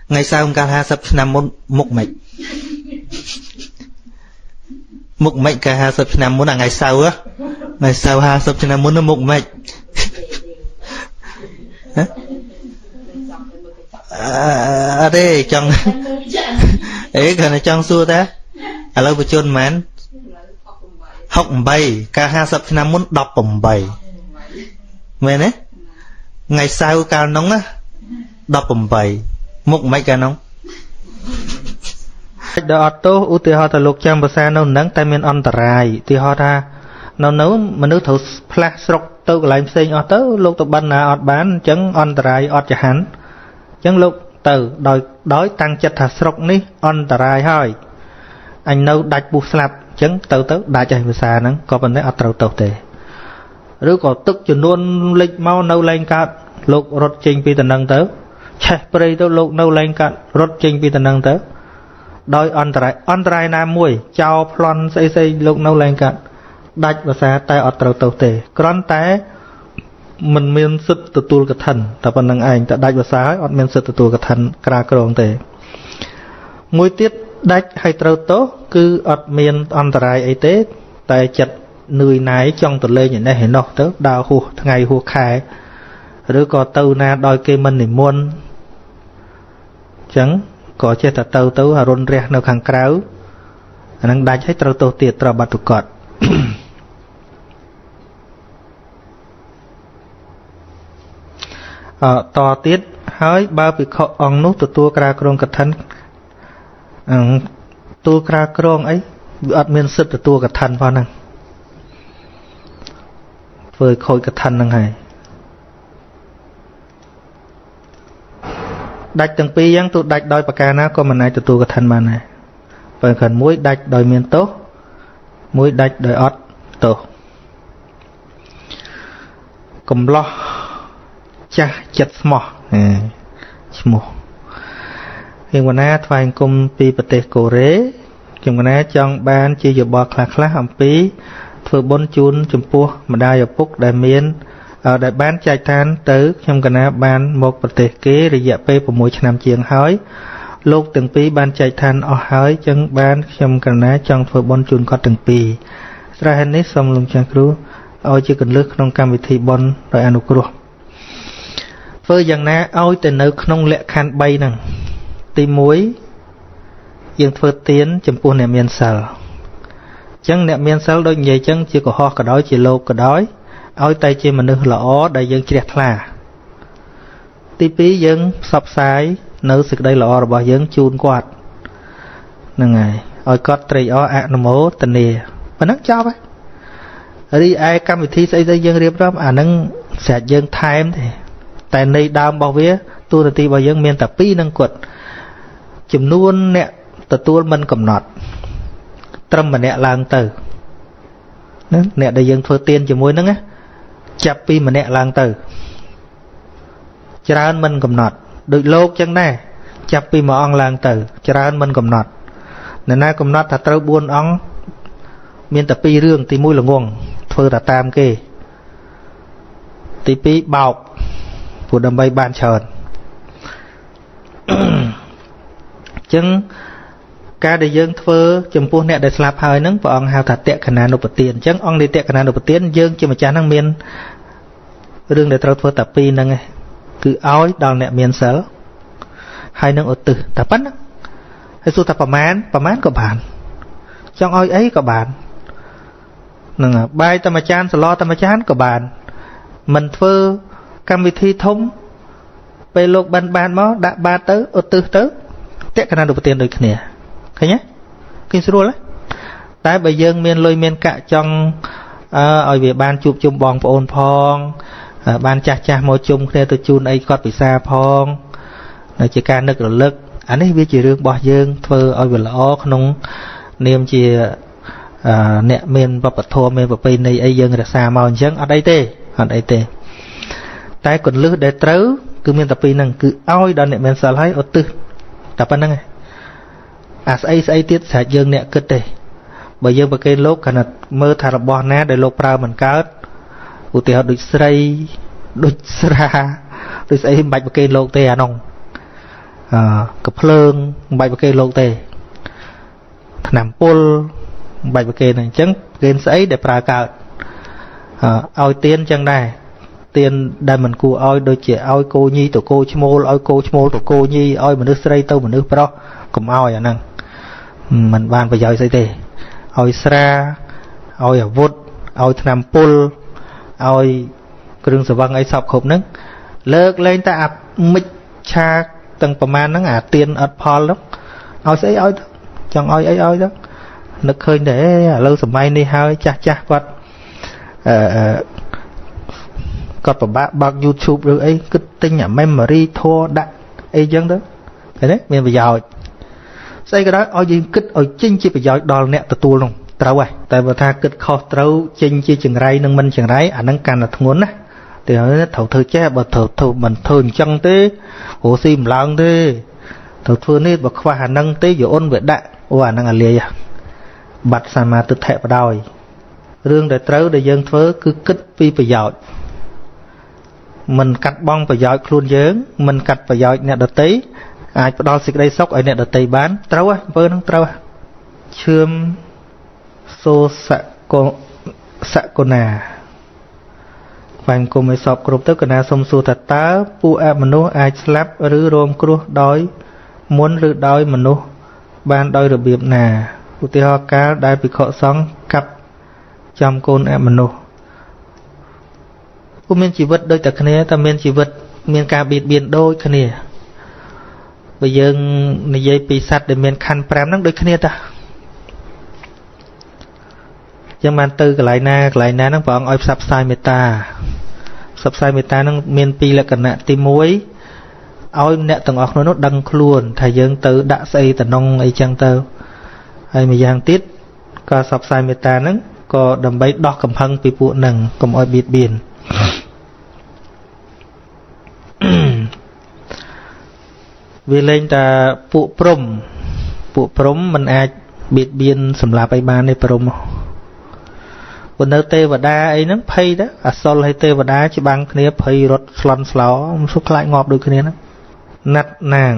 ថ្ងៃសៅរ៍កាល50ឆ្នាំមុនមុខម៉េច មុខមិនកា50ឆ្នាំមុនថ្ងៃសៅរ៍ថ្ងៃសៅរ៍50ឆ្នាំមុនមុខមិនអត់ទេចង់អេគ្រាន់តែចង់សួរតាឥឡូវបញ្ជនប៉ុន្មាន68កាល50ឆ្នាំមុន18មែនទេថ្ងៃសៅរ៍កាលនោះណា18មុខមិនកាលនោះដល់អត់ទោសឧទាហរណ៍ថាលោកចាំភាសានៅនឹងតែមានអន្តរាយឧទាហរណ៍ថានៅមនុស្សត្រូវផ្លាស់ស្រុកទៅកន្លែងផ្សេងអស់ទៅលោកទៅបិណ្ឌណាអត់បានអញ្ចឹងអន្តរាយអត់ចហាន់អញ្ចឹងលោកទៅដោយតាំងចិត្តថាស្រុកនេះអន្តរាយហើយអញនៅដាច់ពុះស្លាប់អញ្ចឹងទៅដាច់ហើយភាសាហ្នឹងក៏ប៉ុន្តែអត់ត្រូវទោសទេឬក៏ទឹកចំនួនលិចមកនៅលែងកើតលោករត់ចេញពីតំណឹងទៅឆេះព្រៃទៅលោកនៅលែងកើតរត់ចេញពីតំណឹងទៅដោយអន្តរាយណាមួយចោលប្លន់ស្អីលោកនៅលែងកើតដាច់ភាសាតែអត់ត្រូវទោសទេគ្រាន់តែមិនមានសិទ្ធិទទួលកឋិនតែប៉ុណ្្នឹងឯងតែដាច់ភាសាហើយអត់មានសិទ្ធិទទួលកឋិនក្រាលគ្រងទេមួយទៀតដាច់ហើយត្រូវទោសគឺអត់មានអន្តរាយអីទេតែចិត្តនឿយណាយចង់ទៅលេងឯនេះឯនោះទៅដើរហួសថ្ងៃហួសខែឬក៏ទៅណាដោយគេមិននិមន្តអញ្ចឹងក៏ចេះតែទៅអរុណរះនៅខាងក្រៅអានឹងដាច់ហើយត្រូវទោសទៀតត្រូវបាតុកតតទៀតហើយបើភិក្ខុអង្គនោះទទួលក្រាលគ្រងកឋិនទទួលក្រាលគ្រងអីវាអត់មានសិទ្ធិទទួលកឋិនផងហ្នឹងធ្វើឲ្យខូចកឋិនហ្នឹងហើយដាច់ទាំងពីរយ៉ាងទោះដាច់ដោយប្រការណាក៏មិនអាចទទួលកឋិនបានដែរបើគ្រាន់មួយដាច់ដោយមានទោសមួយដាច់ដោយអត់ទោសកំឡោះចាស់ចិត្តស្មោះឈ្មោះខ្ញុំកណាថ្វាយអង្គមពីប្រទេសកូរ៉េខ្ញុំកណាចង់បានជាយោបល់ខ្លះៗអំពីធ្វើបុណ្យជូនចំពោះម្ដាយឪពុកដែលមានដែលបានចែកឋានទៅខ្ញុំកណាបានមកប្រទេសគេរយៈពេល6ឆ្នាំជាងហើយលោកទាំងពីរបានចែកឋានអស់ហើយចឹងបានខ្ញុំកណាចង់ធ្វើបុណ្យជូនគាត់ទាំងពីរស្រះហេតុនេះសូមលោកចាស់គ្រូឲ្យជាគន្លឹះក្នុងកម្មវិធីបុណ្យដោយអនុគ្រោះធ្វើយ៉ាងណាឲ្យទៅនៅក្នុងលក្ខខណ្ឌ3ហ្នឹងទី1យើងធ្វើទានចំពោះអ្នកមានសិលអញ្ចឹងអ្នកមានសិលដូចនិយាយចឹងជាកុហកក៏ដោយជាលោកក៏ដោយឲ្យតែជាមនុស្សល្អដែលយើងជ្រះថ្លាទី2យើងផ្សព្វផ្សាយនៅសេចក្តីល្អរបស់យើងជូនគាត់ហ្នឹងហើយឲ្យគាត់ត្រេកអរអនុមោទនាប៉ុណ្ណឹងចប់ហើយរីឯកម្មវិធីស្អីៗយើងរៀបចំអាហ្នឹងស្រេចយើងថែមទេតែនៃដើមរបស់វាតួនាទីរបស់យើងមានតែពីរនឹងគាត់ចំនួនអ្នកទទួលមិនកំណត់ត្រឹមម្នាក់ឡើងទៅណាអ្នកដែលយើងធ្វើទានជាមួយហ្នឹងណាចាប់ពីម្នាក់ឡើងទៅច្រើនមិនកំណត់ដូចលោកចឹងដែរចាប់ពីមួយអង្គឡើងទៅច្រើនមិនកំណត់អ្នកណាកំណត់ថាត្រូវ4អង្គមានតែពីររឿងទី1ល្ងងធ្វើតែតាមគេទី2បោកព្រោះដើម្បីបានច្រើនចឹងការដែលយើងធ្វើចំពោះអ្នកដែលស្លាប់ហើយហ្នឹងព្រះអង្គហៅថាតក្កណានុបទានអញ្ចឹងអង្គនៃតក្កណានុបទានយើងជាម្ចាស់ហ្នឹងមានរឿងដែលត្រូវធ្វើតែពីរហ្នឹងឯងគឺឲ្យដល់អ្នកមានសិលហើយនឹងឧទ្ទិសតែប៉ុណ្ណឹងហើយសួរថាប្រមាណក៏បានចង់ឲ្យអីក៏បានហ្នឹងបាយតែមួយចានសឡតែមួយចានក៏បានមិនធ្វើកម្មវិធីធំពេលលោកបានមកដាក់បាតទៅឧទ្ទិសទៅតក្កណានុបទានដូចគ្នាឃើញទេឃើញស្រួលទេតែបើយើងមានលុយមានកាក់ចង់ឲ្យវាបានជួបជុំបងប្អូនផងបានចាស់មកជុំគ្នាទៅជូនអីគាត់ពិសាផងនៅជាការនឹករលឹកអានេះវាជារឿងរបស់យើងធ្វើឲ្យវាល្អក្នុងនាមជាអ្នកមានវប្បធម៌មានប្រពៃណីអីយើងរក្សាមកអញ្ចឹងអត់អីទេតែគន្លឹះដែលត្រូវគឺមានតែពីរហ្នឹងគឺឲ្យដល់អ្នកមានសិលហើយឧទ្ទិសតែប៉ុណ្្នឹងឯងអាស្អីទៀតស្រេចយើងអ្នកគិតទេបើយើងប្រគេនលោកគ្រាន់តែមើលថារបស់ណាដែលលោកប្រើមិនកើតឧទាហរណ៍ដូចស្រីដូចស្រាដូចស្អីមិនបាច់ប្រគេនលោកទេអានោះកភ្លើងមិនបាច់ប្រគេនលោកទេថ្នាំពុល មិនបាច់ប្រគេនអញ្ចឹងប្រគេនស្អីដែលប្រើកើតឲ្យទៀនអញ្ចឹងដែរទៀនដែលមិនគួរឲ្យដូចជាឲ្យគោញីទៅគោឈ្មោលឲ្យគោឈ្មោលទៅគោញីឲ្យមនុស្សស្រីទៅមនុស្សប្រុសកុំឲ្យអាហ្នឹងមិនបានប្រយោជន៍ស្អីទេឲ្យស្រាឲ្យអាវុធឲ្យថ្នាំពុលឲ្យគ្រឿងស្រវឹងអីសពគ្រប់ហ្នឹងលើកលែងតែអាមិច្ឆាទាំងប្រមាណហ្នឹងអាទៀនអត់ផលហ្នឹងឲ្យស្អីឲ្យចង់ឲ្យអីឲ្យទៅនឹកឃើញតែឥឡូវសម័យនេះហើយចាស់ចាស់គាត់អឺគាត់ពិបាកបើក YouTube ឬអីគិតទិញអា memory ធัวដាក់អីចឹងទៅឃើញទេមានប្រយោជន៍ស្អីក៏ដោយឲ្យយើងគិតឲ្យចេញជាប្រយោជន៍ដល់អ្នកទទួលនោះត្រូវហើយតែបើថាគិតខុសត្រូវចេញជាចង្រៃនិងមិនចង្រៃអាហ្នឹងកាន់តែធ្ងន់ណាតែត្រូវធ្វើចេះបើត្រូវធ្វើមិនធ្វើអញ្ចឹងទេរស់ស៊ីមិនឡើងទេត្រូវធ្វើនេះបើខ្វះអាហ្នឹងទេយអូនវាដាក់អូអាហ្នឹងអាលាយបាត់សមាទិដ្ឋិបដោយរឿងដែលត្រូវដែលយើងធ្វើគឺគិតពីប្រយោជន៍មិនកាត់បងប្រយោជន៍ខ្លួនយើងមិនកាត់ប្រយោជន៍អ្នកដទៃអាចផ្ដល់សេចក្តីសុខឲ្យអ្នកដទៃបានត្រូវហ៎អំពើហ្នឹងត្រូវឈឿមសូសកុណាបាញ់គុំឲ្យសពគ្រប់ទៅកណាសុំសួរថាតើពួកអមនុស្សអាចស្លាប់ឬរងគ្រោះដោយមុនឬដោយមនុស្សបានដោយរបៀបណាឧទាហរណ៍កាលដែលភិក្ខុសង្ឃកាប់ចំកូនអមនុស្សពួកមានជីវិតដូចតែគ្នាតែមានជីវិតមានការបៀតបៀនដូចគ្នាបើយើងនិយាយពីសត្វដែលមានខណ្ឌ5ហ្នឹងដូចគ្នាតាចឹងបានទៅកន្លែងណាកន្លែងណាហ្នឹងព្រះអង្គឲ្យផ្សព្វផ្សាយមេត្តាផ្សព្វផ្សាយមេត្តាហ្នឹងមានពីរលក្ខណៈទី1ឲ្យអ្នកទាំងអស់គ្នានោះដឹងខ្លួនថាយើងទៅដាក់ស្អីតំណងអីចឹងទៅហើយម្យ៉ាងទៀតក៏ផ្សព្វផ្សាយមេត្តាហ្នឹងក៏ដើម្បីដោះកំហឹងពីពួកហ្នឹងកុំឲ្យបៀតបៀនវាលែងតែពួកព្រំមិនអាចបៀតបៀនសម្លាប់អីបានទេព្រំព្រោះនៅទេវតាអីហ្នឹងភ័យទៅអសុលហើយទេវតាច្បាំងគ្នាភ័យរត់ស្លន់ស្លោមិនសុខខ្លាចងាប់ដូចគ្នាហ្នឹងណាត់ណាង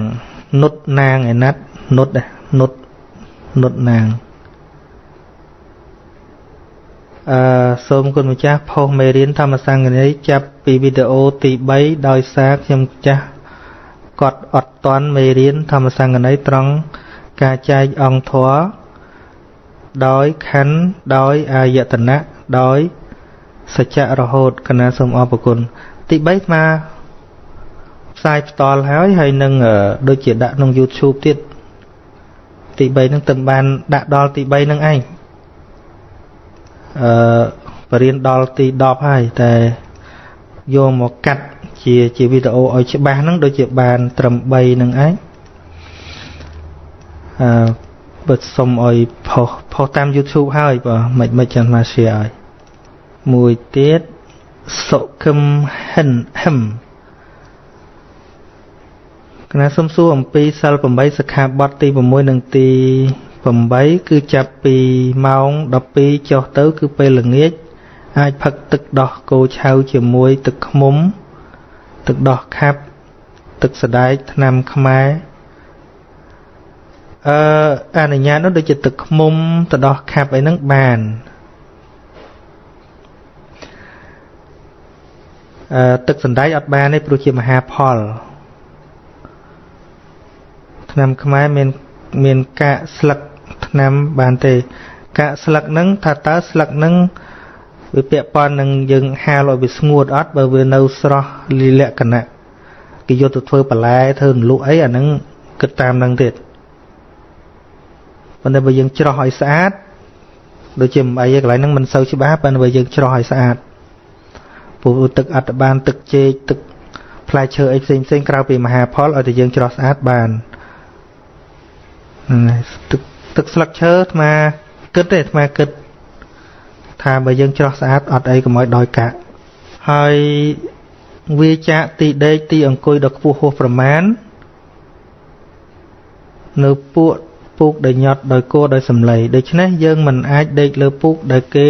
នុតណាងឯណាត់នុតនុតនុតណាងសូមគុណម្ចាស់ផុសមេរៀនធម្មសង្ឃនីចាប់ពីវីដេអូទី3ដោយសារខ្ញុំចាស់គាត់អត់ទាន់មេរៀនធម្មសង្ឃនីត្រង់ការចែកអង្គធម៌ដោយខណ្ឌដោយអាយតនៈដោយសច្ចៈរហូតកណាសូមអរគុណទី3មកផ្សាយផ្ទាល់ហើយហើយនឹងដូចជាដាក់ក្នុង YouTube ទៀតទី3ហ្នឹងទៅបានដាក់ដល់ទី3ហ្នឹងឯងបរៀនដល់ទី10ហើយតែយកមកកាត់ជាវីដេអូឲ្យច្បាស់ហ្នឹងដូចជាបានត្រឹម3ហ្នឹងឯងបើសុំឲ្យផុសតាម YouTube ហើយបើមិនចាំមក share ឲ្យមួយទៀតសុគឹមហិនហឹមកណាសុំសួរអំពីសិល8សិក្ខាបទទី6និងទី8គឺចាប់ពីម៉ោង12ចុះទៅគឺពេលល្ងាចអាចផឹកទឹកដោះគោឆៅជាមួយទឹកឃ្មុំទឹកដោះខាប់ទឹកសណ្ដែកថ្នាំខ្មែរអនុញ្ញាតនោះដូចជាទឹកឃ្មុំទឹកដោះខាប់អីហ្នឹងបានទឹកសណ្ដែកអត់បានទេព្រោះជាមហាផលថ្នាំខ្មែរមានកាកស្លឹកថ្នាំបានទេកាកស្លឹកហ្នឹងថាតើស្លឹកហ្នឹងវាពាក់ព័ន្ធនឹងយើងហាលឲ្យវាស្ងួតអត់បើវានៅស្រស់លីលក្ខណៈគេយកទៅធ្វើបន្លែធ្វើនលក់អីអាហ្នឹងគិតតាមហ្នឹងទៀតប៉ុន្តែបើយើងច្រោះឲ្យស្អាតដូចជាមិនអីទេកន្លែងហ្នឹងមិនសូវច្បាស់ប៉ុន្តែបើយើងច្រោះឲ្យស្អាតព្រោះទឹកអត់បានទឹកចេកទឹកផ្លែឈើអីផ្សេងផ្សេងក្រៅពីមហាផលឲ្យតែយើងច្រោះស្អាតបានទឹកស្លឹកឈើអាត្មាគិតទេអាត្មាគិតថាបើយើងច្រោះស្អាតអត់អីកុំឲ្យដោយកាក់ហើយវាចាកទីដេកទីអង្គុយដ៏ខ្ពស់ហួសប្រមាណនៅពួកពូកដែលញាត់ដោយគោដោយសម្លៃដូច្នេះយើងមិនអាចដេកលើពូកដែលគេ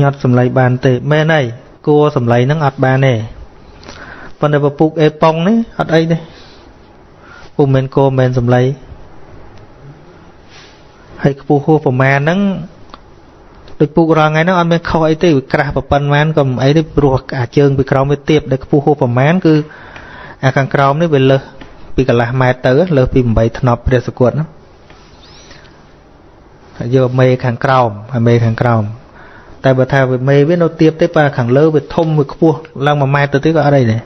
ញាត់សម្លៃបានទេមែនហើយគោសម្លៃហ្នឹងអត់បានទេប៉ុន្តែបើពូកអេប៉ុងនេះអត់អីទេពូមិនគោមិនសម្លៃ ហើយខ្ពស់ហួសប្រមាណហ្នឹងដូចពូករងថ្ងៃហ្នឹងអត់មានខុសអីទេវាក្រាស់ប៉ុណ្ណក៏មិនអីទេព្រោះអាជើងពីក្រោមវាទាបដែលខ្ពស់ហួសប្រមាណគឺអាខាងក្រោមនេះវាលើសពីកន្លះម៉ែត្រទៅលើសពី8ធ្នប់ព្រះសុគតហ្នឹងយកមេខាងក្រោមហើយមេខាងក្រោមតែបើថាវាមេវានៅទាបទេបើខាងលើវាធំវាខ្ពស់ឡើង1ម៉ែត្រទៅទៀតក៏អត់អីដែរ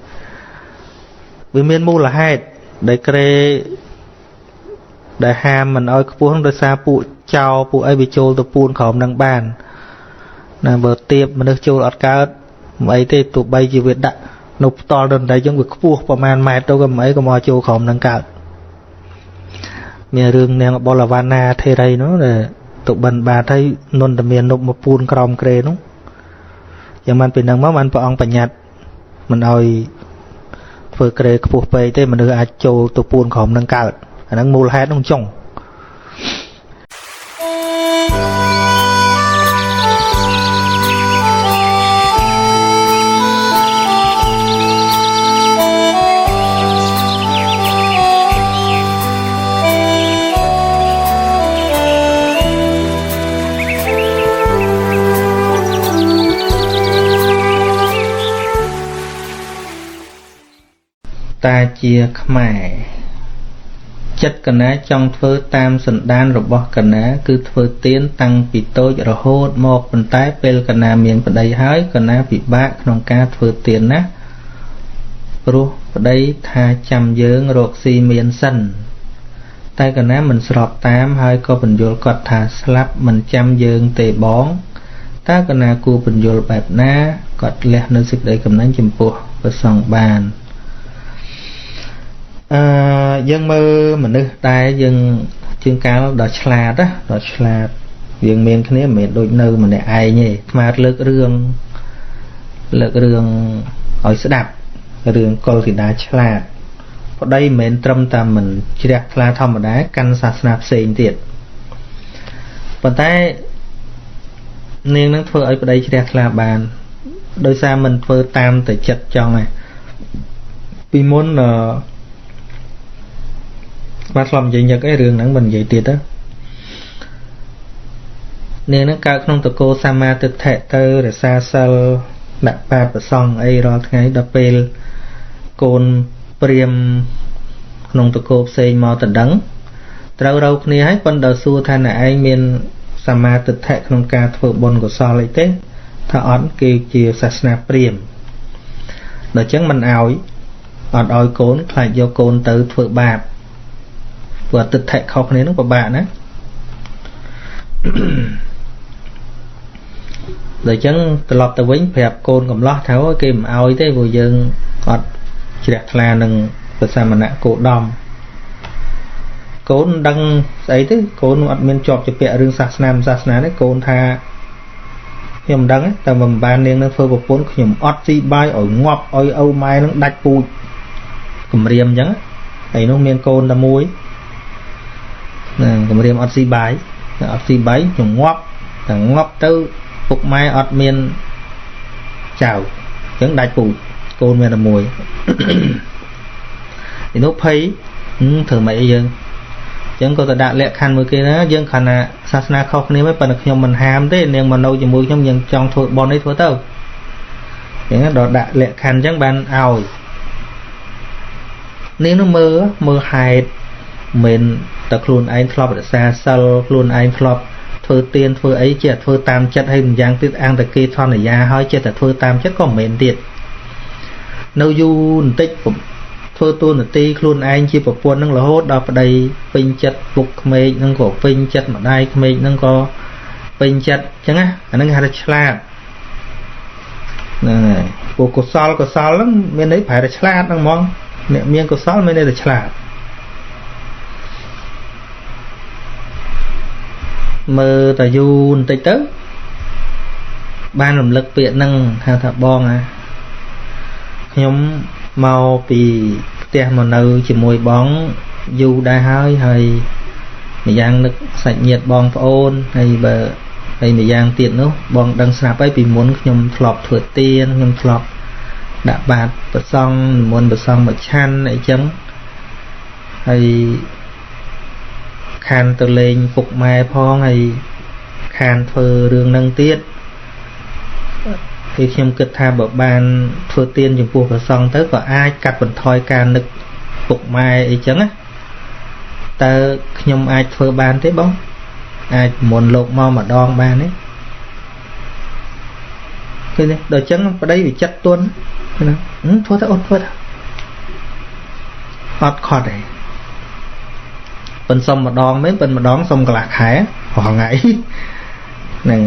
វាមានមូលហេតុដែលក្រេដែលហាមមិនឲ្យខ្ពស់ដោយសារពួកចោពួកអីវាចូលទៅពួនក្រោមនឹងបានណាបើទាបមនុស្សចូលអត់កើតមិនអីទេទោះបីជាវាដាក់នៅផ្ទាល់ដល់តែយើងវាខ្ពស់ប្រហែលម៉ែត្រទៅក៏មិនអីក៏មកចូលក្រោមនឹងកើតមានរឿងនាងបលវណ្ណាធេរីនោះដែលទៅបិណ្ឌបាតហើយនន្តមាននប់មកពួនក្រោមក្រេនោះយ៉ាងបានពីនឹងមកបានព្រះអង្គបញ្ញត្តិមិនឲ្យធ្វើក្រេខ្ពស់ពេកទេមនុស្សអាចចូលទៅពួនក្រោមនឹងកើតអាហ្នឹងមូលហេតុនោះចុងតាជាខ្មែរចិត្តកណាចង់ធ្វើតាមសន្តានរបស់កណាគឺធ្វើទានតាំងពីតូចរហូតមកប៉ុន្តែពេលកណាមានប្តីហើយកណាពិបាកក្នុងការធ្វើទានណាស់ព្រោះប្តីថាចាំយើងរកស៊ីមានសិនតែកណាមិនស្របតាមហើយក៏បញ្យល់គាត់ថាស្លាប់មិនចាំយើងទេបងតើកណាគួរបញ្យល់បែបណាគាត់លះនៅសេចក្តីកំណាញ់ចំពោះព្រះសង្ឃបានយើងមើលមនុស្សតែយើងជាងកាលដល់ឆ្លាតណាដល់ឆ្លាតយើងមានគ្នាមិនមែនដូចនៅម្នាក់ឯងទេស្មាតលើករឿងឲ្យស្ដាប់រឿងកុលធីតាឆ្លាតប្តីមិនមែនត្រឹមតែមិនជ្រះថ្លាធម្មតាកាន់សាសនាផ្សេងទៀតប៉ុន្តែនាងនឹងធ្វើឲ្យប្តីជ្រះថ្លាបានដោយសារមិនធ្វើតាមតែចិត្តចង់ឯងពីមុនបាទធ្លាប់និយាយញឹកអីរឿងហ្នឹងមិននិយាយទៀតទេនាងហ្នឹងកើតក្នុងតកោសមាទិដ្ឋិទៅរក្សាសិលដាក់បាតប្រសង់អីរាល់ថ្ងៃដល់ពេលកូនព្រាមក្នុងតកោផ្សេងមកតដឹងត្រូវរកគ្នាហើយប៉ុន្តែសួរថាអ្នកឯងមានសមាទិដ្ឋិក្នុងការធ្វើបុណ្យកុសលអីទេថាអត់គេជាសាសនាព្រាមដល់ចឹងមិនឲ្យអត់ឲ្យកូនខ្លាចយកកូនទៅធ្វើបាបព្រោះទិដ្ឋិខុសគ្នានឹងពិបាកណាដល់ចឹងត្រឡប់ទៅវិញប្រាប់កូនកំឡោះថាគេមិនឲ្យទេព្រោះយើងអត់ជ្រះថ្លានឹងព្រះសមណៈគោដមកូនដឹងស្អីទេកូនអត់មានជាប់ជាពាក់រឿងសាសនាមិនសាសនាទេកូនថាខ្ញុំមិនដឹងតែមិនបាននាងនឹងធ្វើប្រពន្ធខ្ញុំអត់ស៊ីបាយឲ្យងាប់ឲ្យឪម៉ែនឹងដាច់ពូជគំរាមចឹងហើយនោះមានកូនតែមួយណាគំរាមអត់ស៊ីបាយអត់ស៊ីបាយខ្ញុំងាប់តែងាប់ទៅពុកម៉ែអត់មានចៅអញ្ចឹងដាច់ពូជកូនមានតែមួយឯនោះភ័យធ្វើម៉េចអីយើងអញ្ចឹងក៏ទៅដាក់លក្ខខណ្ឌមួយគេណាយើងគ្រាន់តែសាសនាខុសគ្នាមិនប៉ុន្តែខ្ញុំមិនហាមទេនាងមកនៅជាមួយខ្ញុំយើងចង់ធ្វើបុណ្យអីធ្វើទៅអញ្ចឹងដល់ដាក់លក្ខខណ្ឌអញ្ចឹងបានឲ្យនាងនោះមើលហេតុមិនតែខ្លួនឯងធ្លាប់រក្សាសិលខ្លួនឯងធ្លាប់ធ្វើទានធ្វើអីចេះធ្វើតាមចិត្តហើយម្យ៉ាងទៀតអាងតែគេធនយាហើយចេះតែធ្វើតាមចិត្តក៏មិនមែនទៀតនៅយូរបន្តិចធ្វើតួនាទីខ្លួនឯងជាប្រពន្ធនឹងរហូតដល់ប្តីពេញចិត្តពុកក្មេកនឹងក៏ពេញចិត្តម្ដាយក្មេកនឹងក៏ពេញចិត្តអញ្ចឹងណាអានឹងគេហៅថាឆ្លាតហ្នឹងហើយពួកកុសលហ្នឹងមានន័យប្រែថាឆ្លាតហ្នឹងហ្មងអ្នកមានកុសលមានន័យថាឆ្លាតមើលតែយូរបន្តិចទៅបានរំលឹកពាក្យហ្នឹងហៅថាបងអាខ្ញុំមកពីផ្ទះមកនៅជាមួយបងយូរដែរហើយហើយម្យ៉ាងនឹកសាច់ញាតិបងប្អូនហើយបើហើយម្យ៉ាងទៀតនោះបងដឹងស្រាប់ហើយពីមុនខ្ញុំធ្លាប់ធ្វើទានខ្ញុំធ្លាប់ដាក់បាតប្រសង់និមន្តប្រសង់មកឆាន់អីចឹងហើយ ខានទៅលេងពុកម៉ែផងហើយខានធ្វើរឿងនឹងទៀតគឺខ្ញុំគិតថាបើបានធ្វើទានចំពោះព្រះសង្ឃទៅក៏អាចកាត់បន្ថយការនឹកពុកម៉ែអីចឹងណាតើខ្ញុំអាចធ្វើបានទេបងអាចមុនលោកមកម្ដងបានទេឃើញទេដល់ចឹងប្តីវាចិត្តទន់ណាធ្វើទៅអូនធ្វើទៅអត់ខត់ទេប៉ិនសុំម្ដងមែនប៉ិនម្ដងសុំកន្លះខែរាល់ថ្ងៃហ្នឹង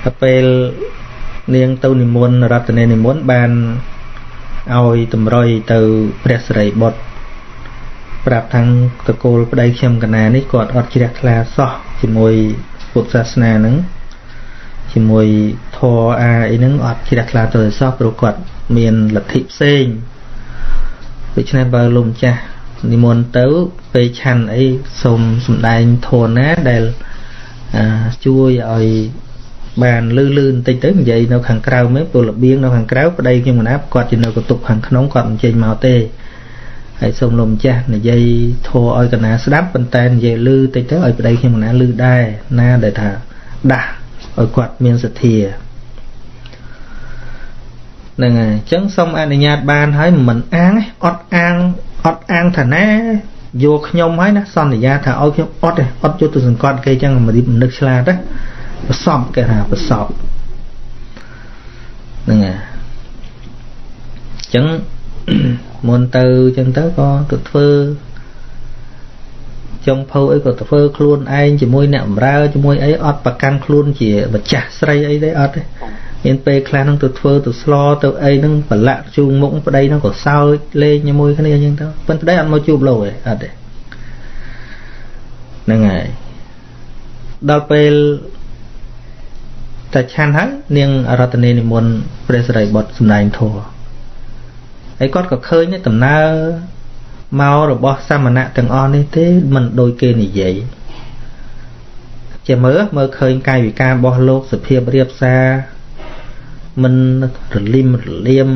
ដល់ពេលនាងទៅនិមន្តរតនានិមន្តបានឲ្យតម្រុយទៅព្រះសិរីបុត្រប្រាប់ថាតកូលប្តីខ្ញុំកណានេះគាត់អត់ជ្រះថ្លាសោះជាមួយពុទ្ធសាសនាហ្នឹងជាមួយធម៌អាអីហ្នឹងអត់ជ្រះថ្លាទៅសោះព្រោះគាត់មានលទ្ធិផ្សេងដូច្នេះបើលោកម្ចាស់និមន្តទៅពេលឆាន់អីសូមសំដែងធម៌ណាដែលជួយឲ្យបានលឺលឺបន្តិចទៅនិយាយនៅខាងក្រៅមែនព្រោះរបៀងនៅខាងក្រៅប្តីខ្ញុំកណាគាត់ជានៅកន្ទប់ខាងក្នុងគាត់មិនចេញមកទេហើយសូមលោកម្ចាស់និយាយធម៌ឲ្យកណាស្ដាប់ប៉ុន្តែនិយាយលឺតិចទៅឲ្យប្តីខ្ញុំកណាលឺដែរណាដែលថាដាស់ឲ្យគាត់មានសទ្ធាហ្នឹងហើយអញ្ចឹងសូមអនុញ្ញាតបានហើយមិនអាងអត់អាងអត់អាងថាណាយកខ្ញុំហើយណាសន្យាថាឲ្យខ្ញុំអត់ទេអត់យកទៅសង្កត់គេអញ្ចឹងមនុស្សឆ្លាតណាប្រសពគេថាប្រសពហ្នឹងហើយអញ្ចឹងមុនទៅអញ្ចឹងទៅក៏ទៅធ្វើចុងភៅអីក៏ទៅធ្វើខ្លួនឯងជាមួយអ្នកបម្រើជាមួយអីអត់ប្រកាន់ខ្លួនជាម្ចាស់ស្រីអីទេអត់ទេមានពេលខ្លះហ្នឹងទៅធ្វើទៅស្លទៅអីហ្នឹងប្រឡាក់ជូងមុខប្តីហ្នឹងក៏សើចលេងជាមួយគ្នាអញ្ចឹងទៅប៉ុន្តែប្តីអត់មកជួបលោកទេអត់ទេហ្នឹងហើយដល់ពេលតែឆាន់ហើយនាងរតនានិមន្តព្រះសិរីបុត្រសម្ដែងធម៌ហើយគាត់ក៏ឃើញដំណើរមករបស់សមណៈទាំងអស់នេះទេមិនដូចគេនិយាយជាមើលឃើញកាយវិការរបស់លោកសភាពរៀបសារមិនរលឹមរលាម